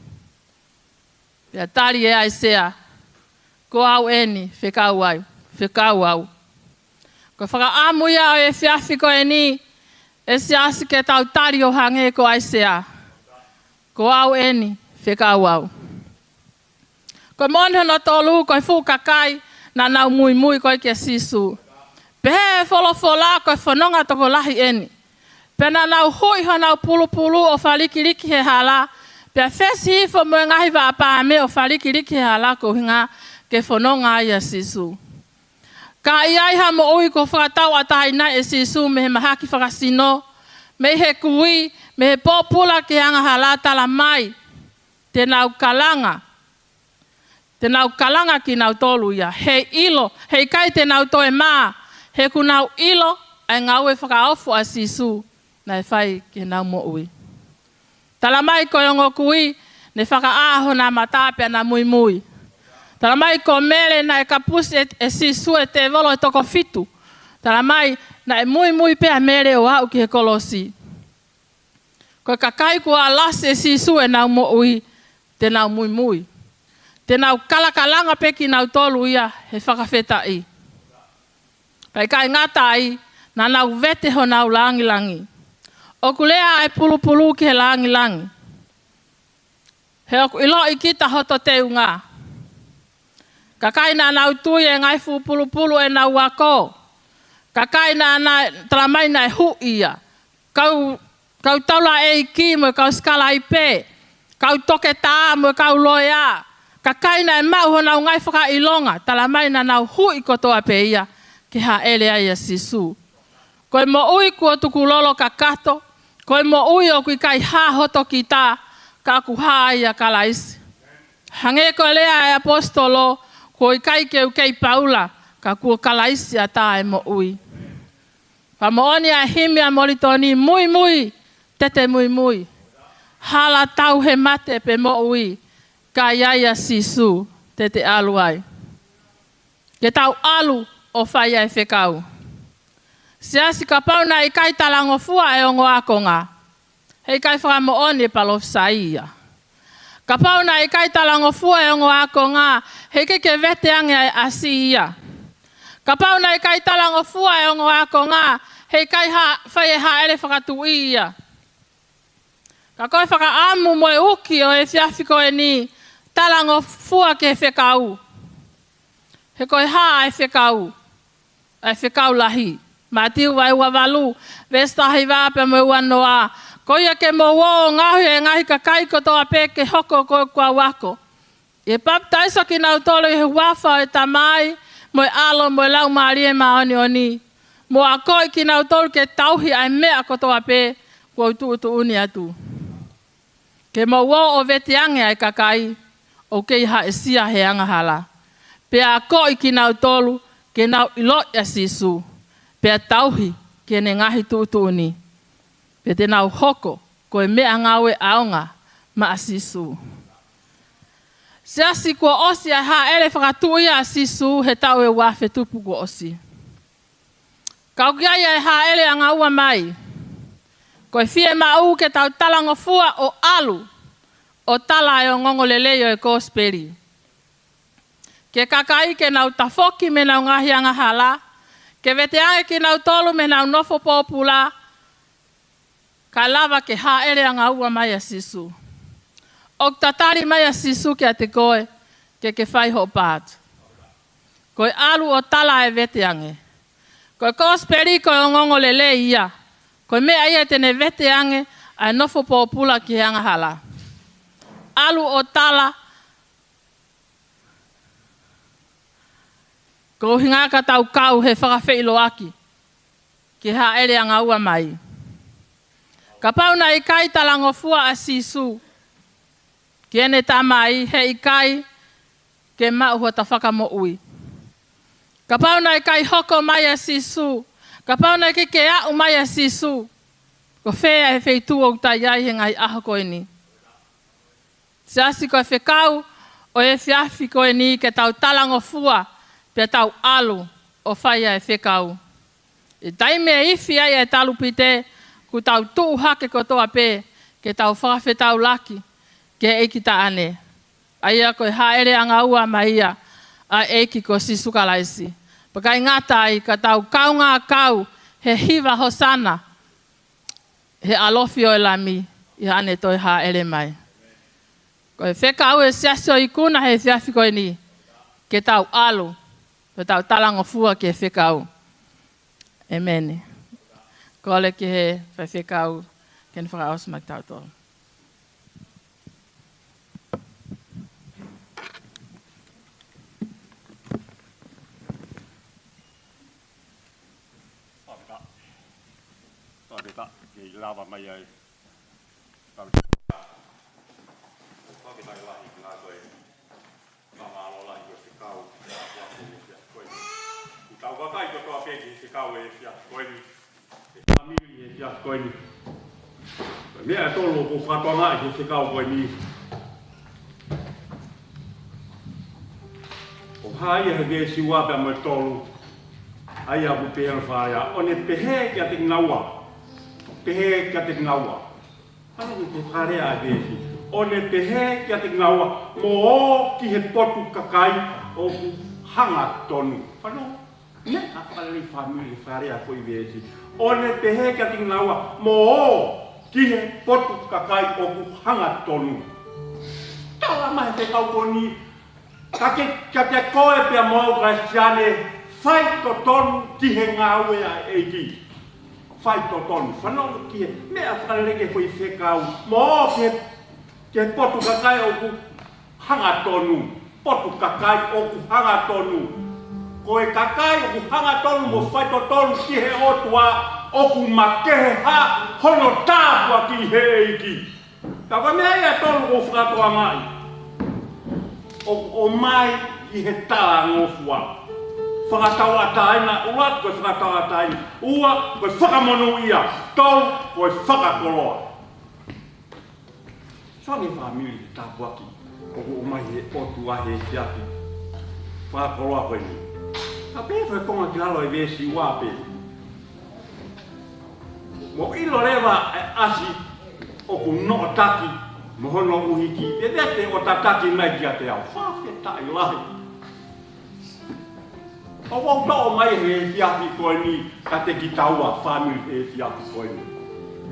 Pea tali ʻe ʻAisea, ko au eni, fekau au, fekau au. Ko e fakaʻamu ia ʻo e efiafi ko eni, ʻe siasi, ke tau tali ʻo hangē ko ʻAisea. Ko au eni, fekau au. Ko e moʻoni hono tolu, ko e fuʻu kakai naʻa nau muimui ko ē kia Sīsū. Pehē ʻe he folofola ko e fononga tokolahi eni. Pea naʻa nau huʻi honau pulupulu ʻo falikiliki he hala, pea fesi hifo mo e ngaahi vaʻa paame ʻo falikiliki he hala koeʻuhinga ke fononga ai ʻa Sīsū. Ka ʻi ai ha moʻui kuo fakatauʻatāina ʻe Sīsū mei he mahaki fakasino, mei he kui, mei he pōpula ki he angahala, tala mai, te nau kalanga. Te nau kalanga kinautolu ia. He ʻilo, heʻikai te nau toe mā, he kuo nau ʻilo ʻa e ngāue fakaofo ʻa Sīsū naʻe fai ki heʻenau moʻui. Talamai ko e ongo kui, ne fakaʻā hona mata pea na muimui. Talamai ko Mele naʻe kapusi ʻe, ʻe Sīsū ʻe he tēvolo ʻe toko fitu. Talamai naʻe muimui pē ʻa Mele ʻo aʻu ki he kolosi. Ko e kakai kuo alasi ʻe Sīsū ʻenau moʻui, te nau muimui. Te nau kalakalanga pē kinautolu ia he fakafetaʻi. Pea ʻikai ngata ai, naʻa nau vete honau langilangi. ʻOku lea ʻa e pulupulu ki he langilangi. He ʻoku ʻiloʻi kita hoto teunga. Kakai naʻa nau tui e ngaahi fuʻu pulupulu ʻenau ako. Kakai naʻa, naʻe talamai naʻe huʻi ia. Kau, kau taulaʻeiki mo e kau sikalaipe. Kau toketā mo e kau loea. Kakai naʻe maʻu honau ngaahi fakaʻilonga. Talamai naʻa nau huʻi kotoa pē ia ke hāʻele ai ʻa Sīsū. Ko e moʻui kuo tukulolo kakato, ko e moʻui ʻoku ʻikai hā hoto kita, ka ʻoku hā ai ʻa Kalaisi. Hangē ko e lea ʻa e ʻaposetolo, kuo ʻikai ke u kei Paula, ka ko Kalaisi ʻa e moʻui. Pea moʻoni ʻa e himi ʻa Molitoni, muimui, te te muimui. Hala tauhi mate pe moʻui, ka ʻi ai ʻa Sīsū, te te ʻalu ai. Ke tau ʻalu ʻo fai ʻa e fekau. Siasi, kapau naʻe ʻikai talangofua e ongo ākonga, heʻikai fakamoʻoni e palōfisai ia. Kapau naʻe ʻikai talangofua e ongo ākonga, heʻikai ke vete ange ʻa e ʻasi ia. Kapau naʻe ʻikai talangofua e ongo ākonga, heʻikai ha-, fai e hāʻele fakatuʻi ia. Ka ko e fakaʻamu mo e uki ʻo e efiafi ko eni, talangofua ki he fekau. He ko e hā ʻa e fekau, ʻa e fekau lahi. Mātiu vahe ua valu, veesi taha hiva pea mo e ua noa. Ko ia ke mou ō ʻo ngaohi e ngaahi kakai kotoa pē ke hoko ko ʻeku kau ako. ʻI he papitaiso kinautolu ʻi he huafa ʻo e Tamai, mo e ʻAlo, mo e Laumālie Māʻoniʻoni. Mo akoʻi kinautolu ke tauhi ʻa e meʻa kotoa pē kuo u tuʻutuʻuni atu. Ke mou ō ʻo vete ange ʻa e kakai ʻoku kei haʻisia he angahala. Pea akoʻi kinautolu ke nau ʻiloʻi ʻa Sīsū. Pea tauhi ki heʻene ngaahi tuʻutuʻuni. Pea te nau hoko ko e meʻangāue ʻaonga maʻa Sīsū. Siasi, kuo ʻosi ʻa e hāʻele fakatuʻi ʻa Sīsū he taʻu ʻe ua afe tupu kuo ʻosi. Ka ʻoku ʻi ai ʻa e hāʻele ʻanga ua mai. Ko e fiemaʻu ke tau talangofua ʻo ʻalu ʻo tala e ongoongolelei ʻo e kosipeli. Ki he kakai ke nau tafoki mei heʻenau ngaahi angahala, ke vete ange kinautolu mei heʻenau nofo pōpula, kae lava ke hāʻele ʻanga ua mai ʻa Sīsū. ʻOku tatali mai ʻa Sīsū kiate koe, ke ke fai hoʻo part. Ko e ʻalu ʻo tala e vete ange. Ko e kosipeli ko e ongoongolelei ia. Ko e meʻa ia te ne vete ange ʻa e nofo pōpula ki he angahala. ʻAlu ʻo tala, ko e ʻuhinga ka tau kau he fakafeʻiloaki ki he hāʻele ʻanga ua mai. Kapau naʻe ʻikai talangofua ʻa Sīsū ki heʻene Tamai, heʻikai ke maʻu hota fakamoʻui. Kapau naʻe ʻikai hoko mai ʻa Sīsū, kapau naʻe ʻikai ke aʻu mai ʻa Sīsū, ko fē ʻa e feituʻu ʻoku tau ʻi ai he ngaahi ʻaho ko eni? Siasi, ko e fekau ʻo e efiafi ko eni ke tau talangofua, pea tau ʻalu ʻo fai ʻa e fekau. ʻI he taimi ʻe ifi ai ʻa e talupite, kuo tau tuʻu hake kotoa pē, ke tau fakafetaulaki ki he ʻEiki Taʻane. ʻA ia ko e hāʻele ʻanga ua mai ia ʻa e ʻEiki ko Sīsū Kalaisi. Pea ʻikai ngata ai, ka tau kaungā kau he hiva Hosana, he ʻalofi ʻo e Lami, ʻi haʻane toe hāʻele mai. Ko e fekau ʻa e siasi ʻo ikuna he efiafi ko eni, ke tau ʻalu, ke tau talangofua ki he fekau. ʻEmeni. Kole ki he faifekau ke ne fakaʻosi mai kitautolu. Fakafetaʻi. Fakafetaʻi. Kei lava mai ai. Fakafetaʻi. Fakafetaʻi lahi ki he ngāue. Fakamālō lahi ko e fekau. Ko e, kuo tau vakai kotoa pē ki he fekau he efiafi ko eni. He fāmili he efiafi ko eni. Ko Meʻa ʻe tolu ʻoku ou fakatokangaʻi he fekau ko eni. ʻOku hā ia he veesi ua pea mo e tolu. ʻA ia ʻoku pehē hono fakalea: ʻO ne pehē kiate kinaua. Pehē kiate kinaua. Fanongo ki he fakalea ʻa e veesi. ʻO ne pehē kiate kinaua, mō ō ki he potu kakai ʻoku hangatonu. Fanongo. Meʻa fakalelei, fāmili, he fakalea ko ē ʻi he veesi. ʻO ne pehē kiate kinaua, mō ō ki he potu kakai ʻoku hangatonu. Tala mai he fekau ko eni, ka ke, kiate koe pea mo au Kalisitiane, faitotonu ki he ngāue ʻa e ʻEiki. Faitotonu. Fanongo ki he meʻa fakalelei ki he foʻi fekau, mō ō ki he, ki he potu kakai ʻoku hangatonu. Potu kakai ʻoku hangatonu. Ko e kakai ʻoku hangatonu mo faitotonu ki he ʻOtua, ʻoku makehe hā hono tāpuaki he ʻEiki. Ka ko e meʻa ia ʻe tolu ʻoku ou fakatokangaʻi, ʻoku ʻomai ʻi he talangofua. Fakatauʻatāina ʻuluaki ko e fakatauʻatāina. Ua ko e fakamonūʻia. Tolu ko e fakakoloa. Sio ange fāmili ki he tāpuaki ʻoku ʻomai he ʻOtua he efiafi. Fakakoloa ko eni. Ka pehē foʻi konga ki lalo ʻi he veesi ua pē. Mou ʻilo leva e ʻasi ʻoku noʻotaki mo hono ʻuhiki, vevete ʻo tataki mai kiate au. Fakafetaʻi lahi. ʻOku ou toʻo mai he efiafi ko eni kiate kitaua fāmili he efiafi ko eni.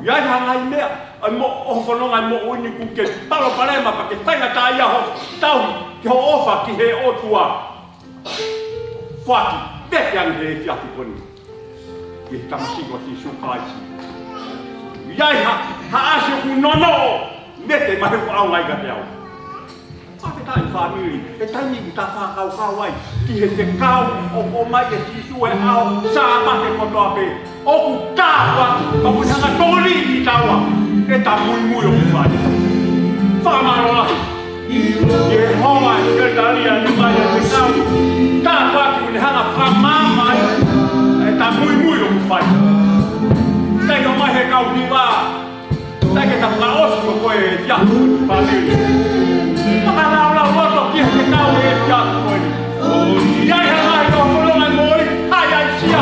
ʻI ai ha ngaahi meʻa ʻi hoʻo fononga ʻi he moʻui ni ʻoku ke palopalema pea ke faingataʻaʻia hoʻo tauhi ki hoʻo ʻofa ki he ʻOtua. Foaki, vete ange he efiafi ko eni. ʻI he tamasiʻi ko Sīsū Kalaisi. ʻI ai ha, ha ʻasi ʻoku nonoʻo, vete mai he ʻoku ʻaonga kiate au. Fakafetaʻi fāmili, he taimi ʻoku ta fakakaukau ai ki he fekau ʻoku ʻomai ʻe Sīsū he ʻaho Sāpate kotoa pē. ʻOku tāpuaki, ka ʻoku ne hanga ʻo tokoniʻi kitaua ʻi heʻeta muimui ʻoku fai. Fakamālō lahi. Ki he ʻOtua, ʻi he talia ni mai ʻa e fekau. Tāpuaki ʻoku ne hanga ʻo fakamaama ai ʻeta muimui ʻoku fai. Taimi ʻoku ʻomai he kau hiva, taimi ke ta fakaʻosi ko koe he efiafi, fāmili. Fakalaulauloto ki he fekau he efiafi ko eni. ʻI ai ha ngaahi tō kolonga mo i, hai ai sia.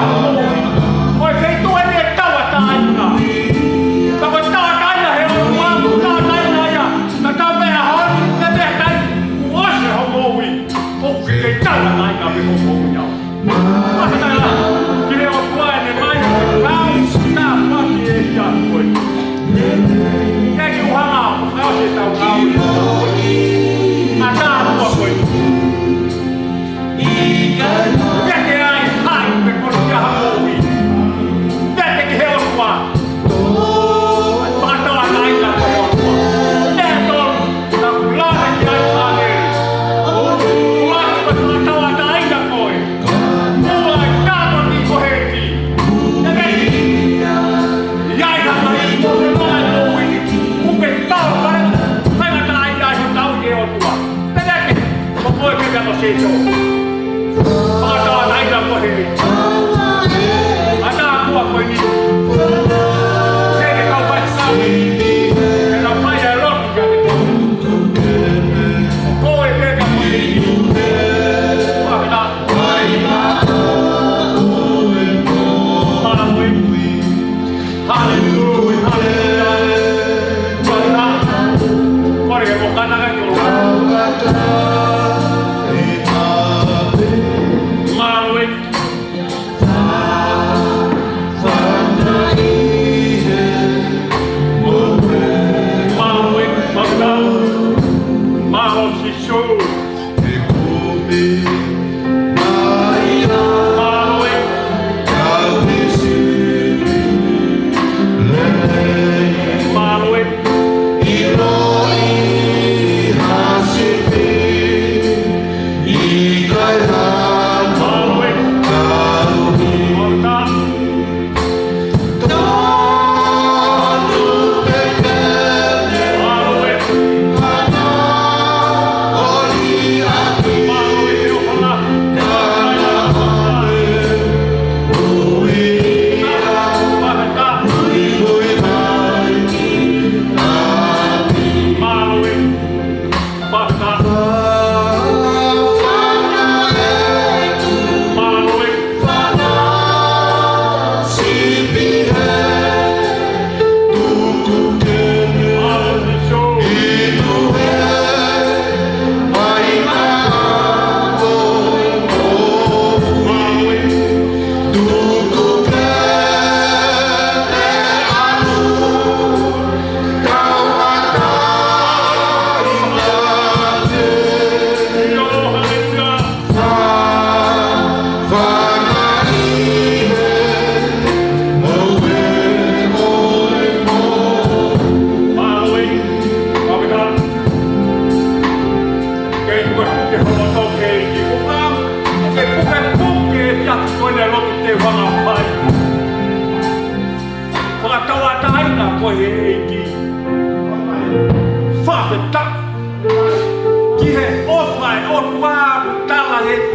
Ko e feituʻu eni ʻe tauʻatāina. Ka ko e tauʻatāina he ʻOtua, tauʻatāina ia. Ka tau pē ʻaho ni, pea pehē ai, kuo ʻosi hoʻo moʻui. ʻOku ke kei tauʻatāina pē hoʻo moʻui au. Fakafetaʻi lahi ki he ʻOtua ʻene mai, kau, tāpuaki e ia koe. Ke ke uhanga, kau se tau kau. ʻA tāpuaki koe. Ke ke ai, hai, pe kolo kia ha moʻui. Ke ke ki he ʻOtua. Fakatauʻatāina koe ʻOtua. Te tolu, na kulane ki ai fale. Ua, fakatauʻatāina koe. Ua, tāpuaki koe he ʻEiki. Te ke. ʻI ai ha kai, ko e nonga ʻo ui. Kupe tau, fale. Fakatauʻatāina ai, tau ki he ʻOtua. Te ke. Ko koe pē ka ko Sīsū. Fakatauʻatāina koe he. ʻA tāpuaki koe ni. Ke ke kau fai sauni. Ke na fai e lotu kia te koe. Ko koe pē ka ko Sīsū. Fakatauʻatāina koe. Haleluia, haleluia. Fakatauʻatāina. Kole ke mo kana ka ki o.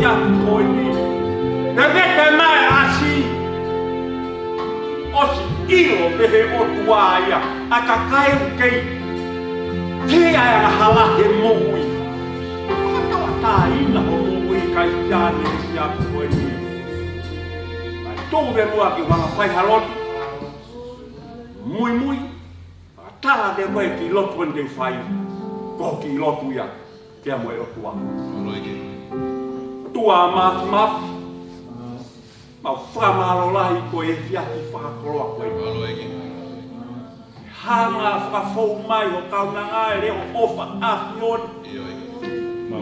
Ia ko eni. Te vete mai ʻa Sīsū. ʻOsi ʻilo pē he ʻOtua ia ʻa e kakai ʻoku kei fie ʻai angahala he moʻui. Fakatauʻatāina hoʻo moʻui Kalisitiane he efiafi ko eni. Kae tuku muʻa ke u hanga ʻo fai ha lotu. Muimui. Tala atu e kiʻi lotu ʻoku te fai. Ko e kiʻi lotu ia. Pea mo e ʻOtua. ʻOtua Māfimafi. Mau fakamālō lahi ko e efiafi fakakoloa ko eni. Hanga ʻo fakafou mai ho kaunanga e leʻo ʻofa ʻa e ʻAfiona.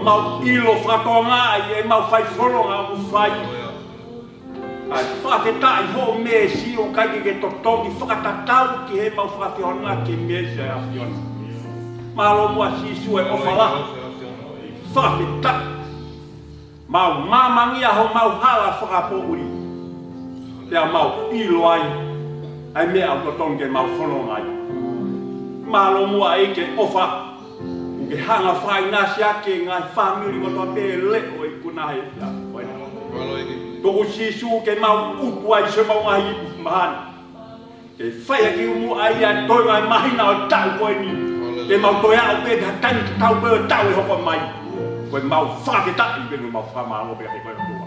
Mau ʻilo fakatokangaʻi ʻemau fai fononga ʻoku fai. ʻA e fakafetaʻi hoʻo meesi ʻoku ʻikai ke ke totongi fakatatau ki heʻemau fakafehoanaki ki he meesi ʻa e ʻAfiona. Mālō muʻa Sīsū e ʻofa lahi. Fakafetaʻi. Mau māmangia homau hala fakapoʻuli. Pea mau ʻilo ai ʻa e meʻa ʻoku totonu ke mau fononga ai. Mālō muʻa ʻEiki ʻofa. ʻOku ke hanga ʻo fakaʻinasi ʻaki e ngaahi fāmili kotoa pē leʻo ikuna he efiafi ko eni. Tuku Sīsū ke mau utu ai siʻemau ngaahi ipu mahani. Ke fai ʻaki muʻa ia ʻi he toenga e māhina ʻo e taʻu ko eni. Ke mau toe aʻu pē ki ha taimi tatau pē ʻo e taʻu ʻe hoko mai. Ko ʻemau fakafetaʻi pea mo ʻemau fakamālō pē kiate koe ʻOtua.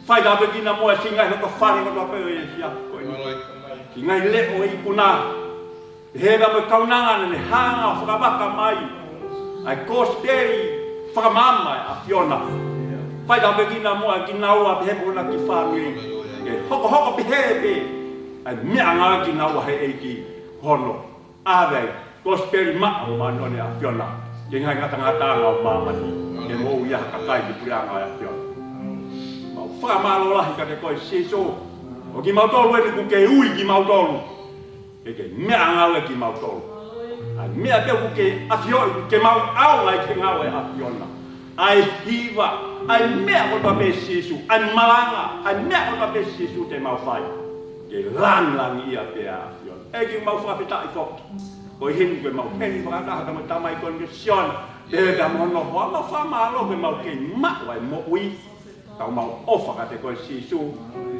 Fai tāpuekina muʻa siʻi ngaahi lotofale kotoa pē ʻo e efiafi ko eni. Siʻi ngaahi leʻo ikuna. He pea mo e kaunanga naʻa ne hanga ʻo fakavaka mai ʻa e kosipeli fakamaama ʻa e ʻAfiona. Fai tāpuekina muʻa kinaua pea mo hona kiʻi fāmili. Ke hokohoko pehē pē ʻa e meʻangāue kinaua he ʻEiki hono ʻave ʻa e kosipeli maʻa mo māʻoniʻoni ʻa e ʻAfiona ki he ngaahi ngatangataʻanga ʻo māmani. Ke moʻui ai ha kakai ki he puleʻanga ʻo e ʻAfiona. Mau fakamālō lahi kiate koe Sīsū. Ko kimautolu eni ʻoku ke ui kimautolu. Ke ke meʻangāue kimautolu. ʻA e meʻa pē ʻoku ke ʻafioʻi ke mau ʻaonga ai ki he ngāue ʻa e ʻAfiona. ʻA e hiva, ʻa e meʻa kotoa pē Sīsū, ʻa e malanga, ʻa e meʻa kotoa pē Sīsū te mau fai. Ke langilangiʻia pē ʻa e ʻAfiona. ʻEiki mau fakafetaʻi foki. Ko e himi ke mau heni fakataha pea mo e tamai ko eni Sione. Pea pea mo hono hoa mau fakamālō ke mau kei maʻu ʻa e moʻui. Tau mau ʻofa kiate koe Sīsū,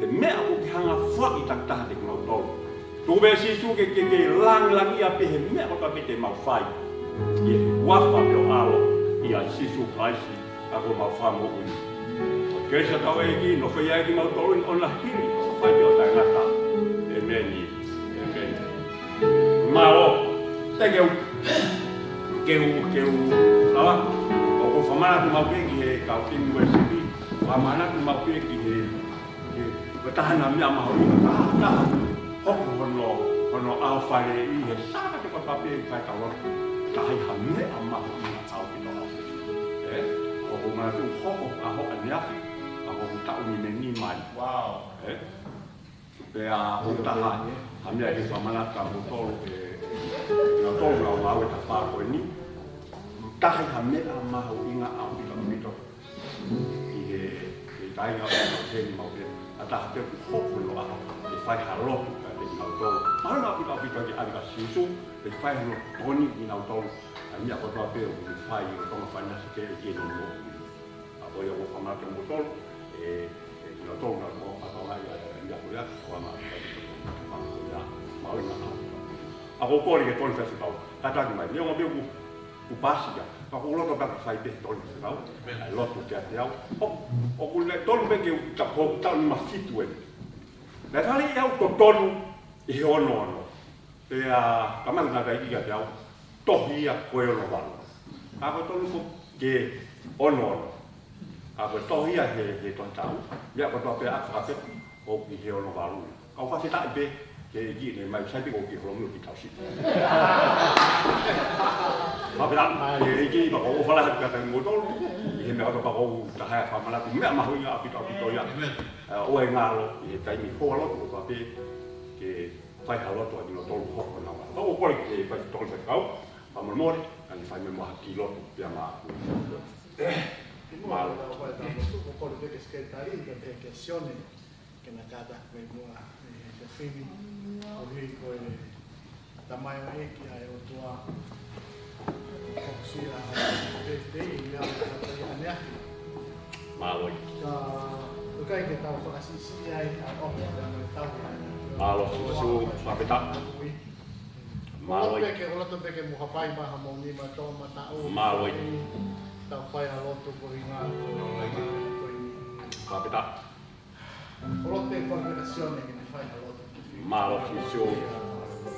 he meʻa ʻoku ke hanga ʻo foaki takitaha kiate kimautolu. Tuku pē Sīsū ke, ke, ke langilangiʻia pē he meʻa kotoa pē te mau fai. ʻI he huafa pē ʻo ho ʻAlo, ʻia Sīsū Kalaisi, ʻa ko homau Fakamoʻui. Ko e kelesi ʻa hotau ʻEiki, nofoʻia kimautolu ʻi he ʻaho ni, ʻo fai pē ʻo taʻengata. ʻEmeni. ʻEmeni. Mālō. Thank you. Ke u, ke u, lava. ʻOku ou fakamanatu maʻu pē ki he kau timi Uēsiliana. Fakamanatu maʻu pē ki he, ki he, ko e taha naʻa meʻa mahuʻinga taha, taha. Hoko hono, hono ʻaho fale ʻi he Sāpate kotoa pē ʻi he fai kau lotu. Taha ia ha meʻa mahuʻinga ʻaupito ʻaupito. ʻE, ʻoku ou manatu hoko ʻaho ʻaneafi, ʻa hoku taʻu nimeni mai. Wow. ʻE, Pea ʻoku taha, ha meʻa ke fakamanatu kia moutolu, ʻe, ʻe, kinautolu ʻoku ngāue he tafaʻaki ko eni. Taha ia ha meʻa mahuʻinga ʻaupito ʻaupito. ʻI he, ʻi he taimi ʻoku heni maʻu pē. ʻA taha pē ʻoku hoko hono ʻaho, ʻe fai ha lotu kiate kinautolu. Mahalo ʻaupito ʻaupito ke ʻave kia Sīsū, ʻe fai hono tokoni kinautolu. ʻA e meʻa kotoa pē ʻoku fai, ʻo Tonga Finance ke, ke no mo. ʻA ko ia ʻoku ou fakamanatu kia moutolu, ʻe, ʻe, kinautolu naʻa nau ʻoatu ʻa e, ʻa e, ʻa e, ʻa e, ʻa e, ʻa e, ʻa e, ʻa e, ʻa e, ʻa e, ʻoku ou kole ke tonu fesi pau. Kātaki mai, neongo pē ʻoku, ʻoku pasi ia. Ka ʻoku ou loto pē ke fai pē tonu fesi pau. ʻA e lotu kiate au. ʻO, ʻoku ne tonu pē ke u ta ko, taʻu nima fitu eni. Naʻe fale ia ʻo totonu ʻi he ono ono. Pea, ka mali na kai ia te au, tohi ia ko e ono valu. Ka ko e tonu foki ke ono ono. Ka ko e tohi ia he, he tohi taʻu, ia ko e toa pē ʻa e fakafeʻao ʻoku ʻi he ono valu. Ka ʻoku fakafetaʻi pē, ke ʻEiki ne mai sai pē ko e kiʻi holomui ʻo e kiʻi tausi. Fakafetaʻi, ke ʻEiki, pea ʻoku ou ʻofa lahi atu kiate kimoutolu, ʻi he meʻa kotoa pea ʻoku ou taha ia fakamanatu, meʻa mahuʻinga ʻaupito ʻaupito ia. ʻE, ʻoua ʻe ngalo, ʻi he taimi hoa lotu kotoa pē, ke fai ha lotu ʻa kinautolu hoko nau. Ka ʻoku ou kole ke fai tokoni faifekau, fakamolemole, kae fai mai muʻa ha kiʻi lotu, pea mo au. Mālō. Ko e kole ke sekelitali, ke, ke Sione, ke na kātaki mai muʻa, ʻe, ke fini, ʻo hei ko e tamai ʻo e ʻEiki ʻa e ʻOtua, ʻo kokusia, ʻe, te, te, ia, ia, ia, ia, ia, Mālō. Ka ʻoku ʻikai ke tau fakasiʻisiʻi ai ʻa e ʻofa ʻa e Tamai. Mālō Sīsū, fakafetaʻi. Mālō. Pea ke ʻoua te ke muhapai maha mo ni ma tō ma taʻu. Mālō. Tau fai ʻa e lotu ko ʻeni. Fakafetaʻi. ʻOua te ke fakasione ke ne fai ʻa e lotu. Mālō Sīsū,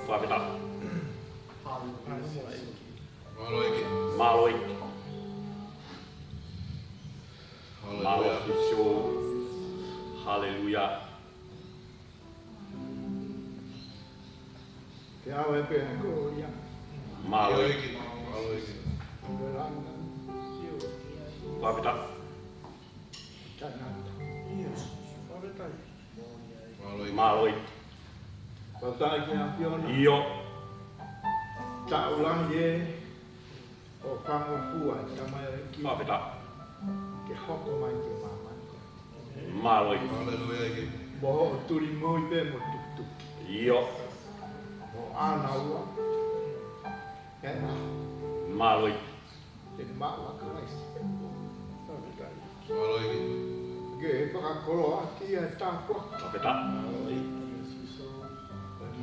fakafetaʻi. Haleluia. Mālō ʻEiki. Mālō ʻEiki. Mālō Sīsū. Haleluia. Ke ʻave pē ʻa e kolōlia. Mālō ʻEiki. Mālō ʻEiki. Fakafetaʻi. Taʻengata. Mālō ʻEiki. Fakafetaʻi ki he ʻAfiona. ʻIo. Taʻu lahi ē, ʻoku fangofua e tamaioʻeiki. Fakafetaʻi. Ke hoko mai ki māmani. Mālō ʻEiki. Mo hoʻo tuli moʻui pē mo tukituki. ʻIo. Mo ʻana ua. Ke na. Mālō ʻEiki. Ke maʻu ʻa Kalaisi. Mālō ʻEiki. Ke fakakoloa ki he tāpuaki. Fakafetaʻi.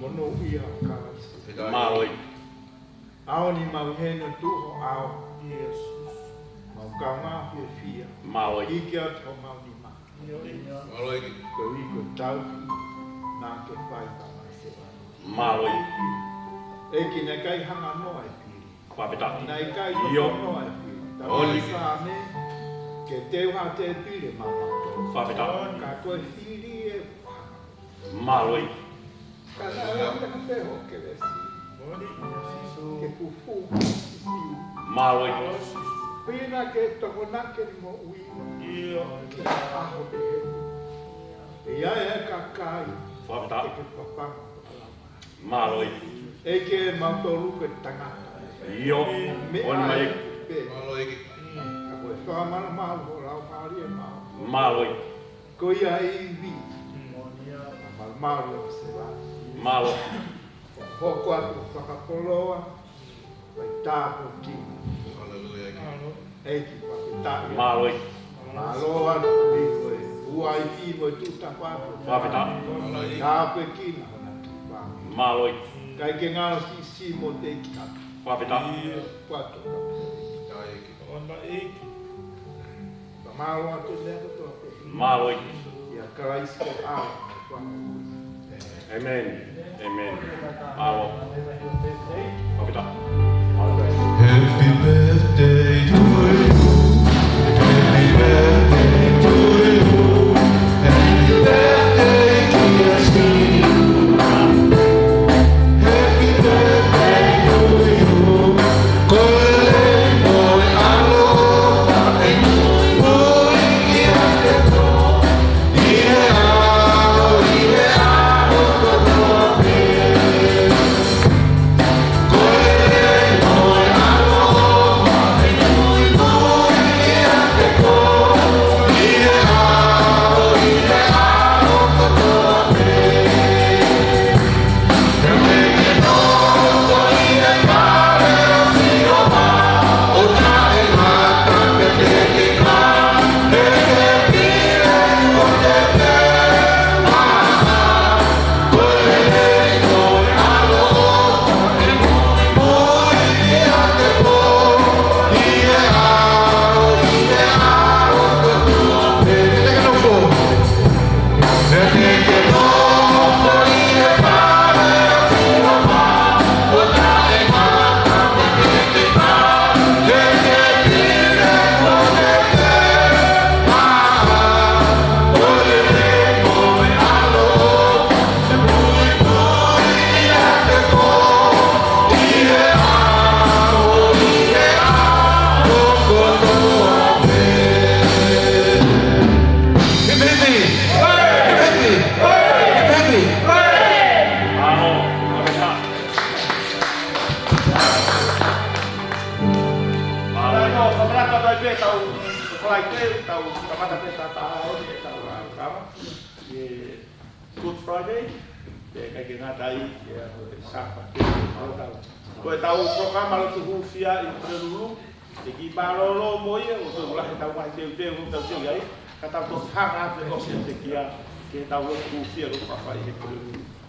Monūʻia ʻa Kalaisi. Mālō ʻEiki. ʻAho ni mau ʻi heni ʻo tuʻu ho ʻao. Mau kaungā fiefia. Mālō ʻEiki. Hiki atu homau nima. Mālō ʻEiki. Ko e ʻuhi ko e tauhi naʻa ke fai maʻa e seua. Mālō ʻEiki. ʻEiki naʻe ʻikai hanga noa e pili. Fakafetaʻi. Naʻe ʻikai toko noa e pili. Tau ʻOi. Saame, ke teu ha tēpile maʻa mautolu. Fakafetaʻi. Ka ko e fili ē. Mālō ʻEiki. Ka naʻe ʻoange pē ho kelesi. Ke fufū. Mālō ʻEiki. Pina ke tokonaki e moʻui. Ki he ʻaho pehē ni. ʻE ʻi ai e kakai. Fakafetaʻi. Ke papanga. Mālō ʻEiki. ʻEiki, mautolu ko e tangata. ʻIo. Meʻa ʻOi mai ʻEiki. Pē. Mālō ʻEiki. Ka ko e fakamalumalu ho Laumālie Māʻoniʻoni. Mālō ʻEiki. Ko ia e ivi. Malumalu ʻo se vā. Mālō. Hoko atu fakapoloa. Mai tāpuekina. Haleluia. ʻEiki fakafetaʻi. Mālō ʻEiki. Mālō atu ʻi he uaiki mo e tuʻu tapu atu. Fakafetaʻi. Tāpuekina hona tuʻu pā. Mālō ʻEiki. ʻIkai ke ngalo siʻisiʻi mo teʻeki atu. Fakafetaʻi. Kuato. ʻOna ʻEiki. Mālō atu meʻa kotoa pē. Mālō ʻEiki. ʻIa Kalaisi ko e ʻAlo. ʻĒmeni. ʻĒmeni. Mālō. Fakafetaʻi. Happy birthday to you. Happy birthday to you. Happy birthday, dear Steve. Happy birthday to you. Ko e lelei mo e ʻaloʻofa ʻe muimui ʻiate koe. Good Friday, pea ʻikai ke ngata ai, ʻa e Sāpate, ko e tau, ko e tau polokalama lotu hūfia ʻi Pulelulu, Te u kiʻi mālōlō mo ia, ʻoku tau lahi ʻetau ngaahi teuteu, ʻoku tau teu ai, ka tau toki hanga atu ʻo ʻosi e pekia, ke tau lotu hūfia ʻo fafai he pule.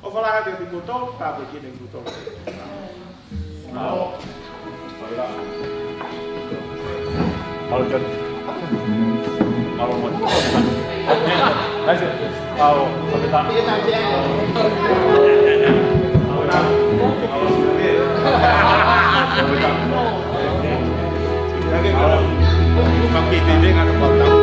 ʻOfa lahi atu kiate kimoutolu, tāpuekina kimoutolu. Mālō. Mālō, John. Mālō, John. Nice. Mālō, Kapitā. Mālō.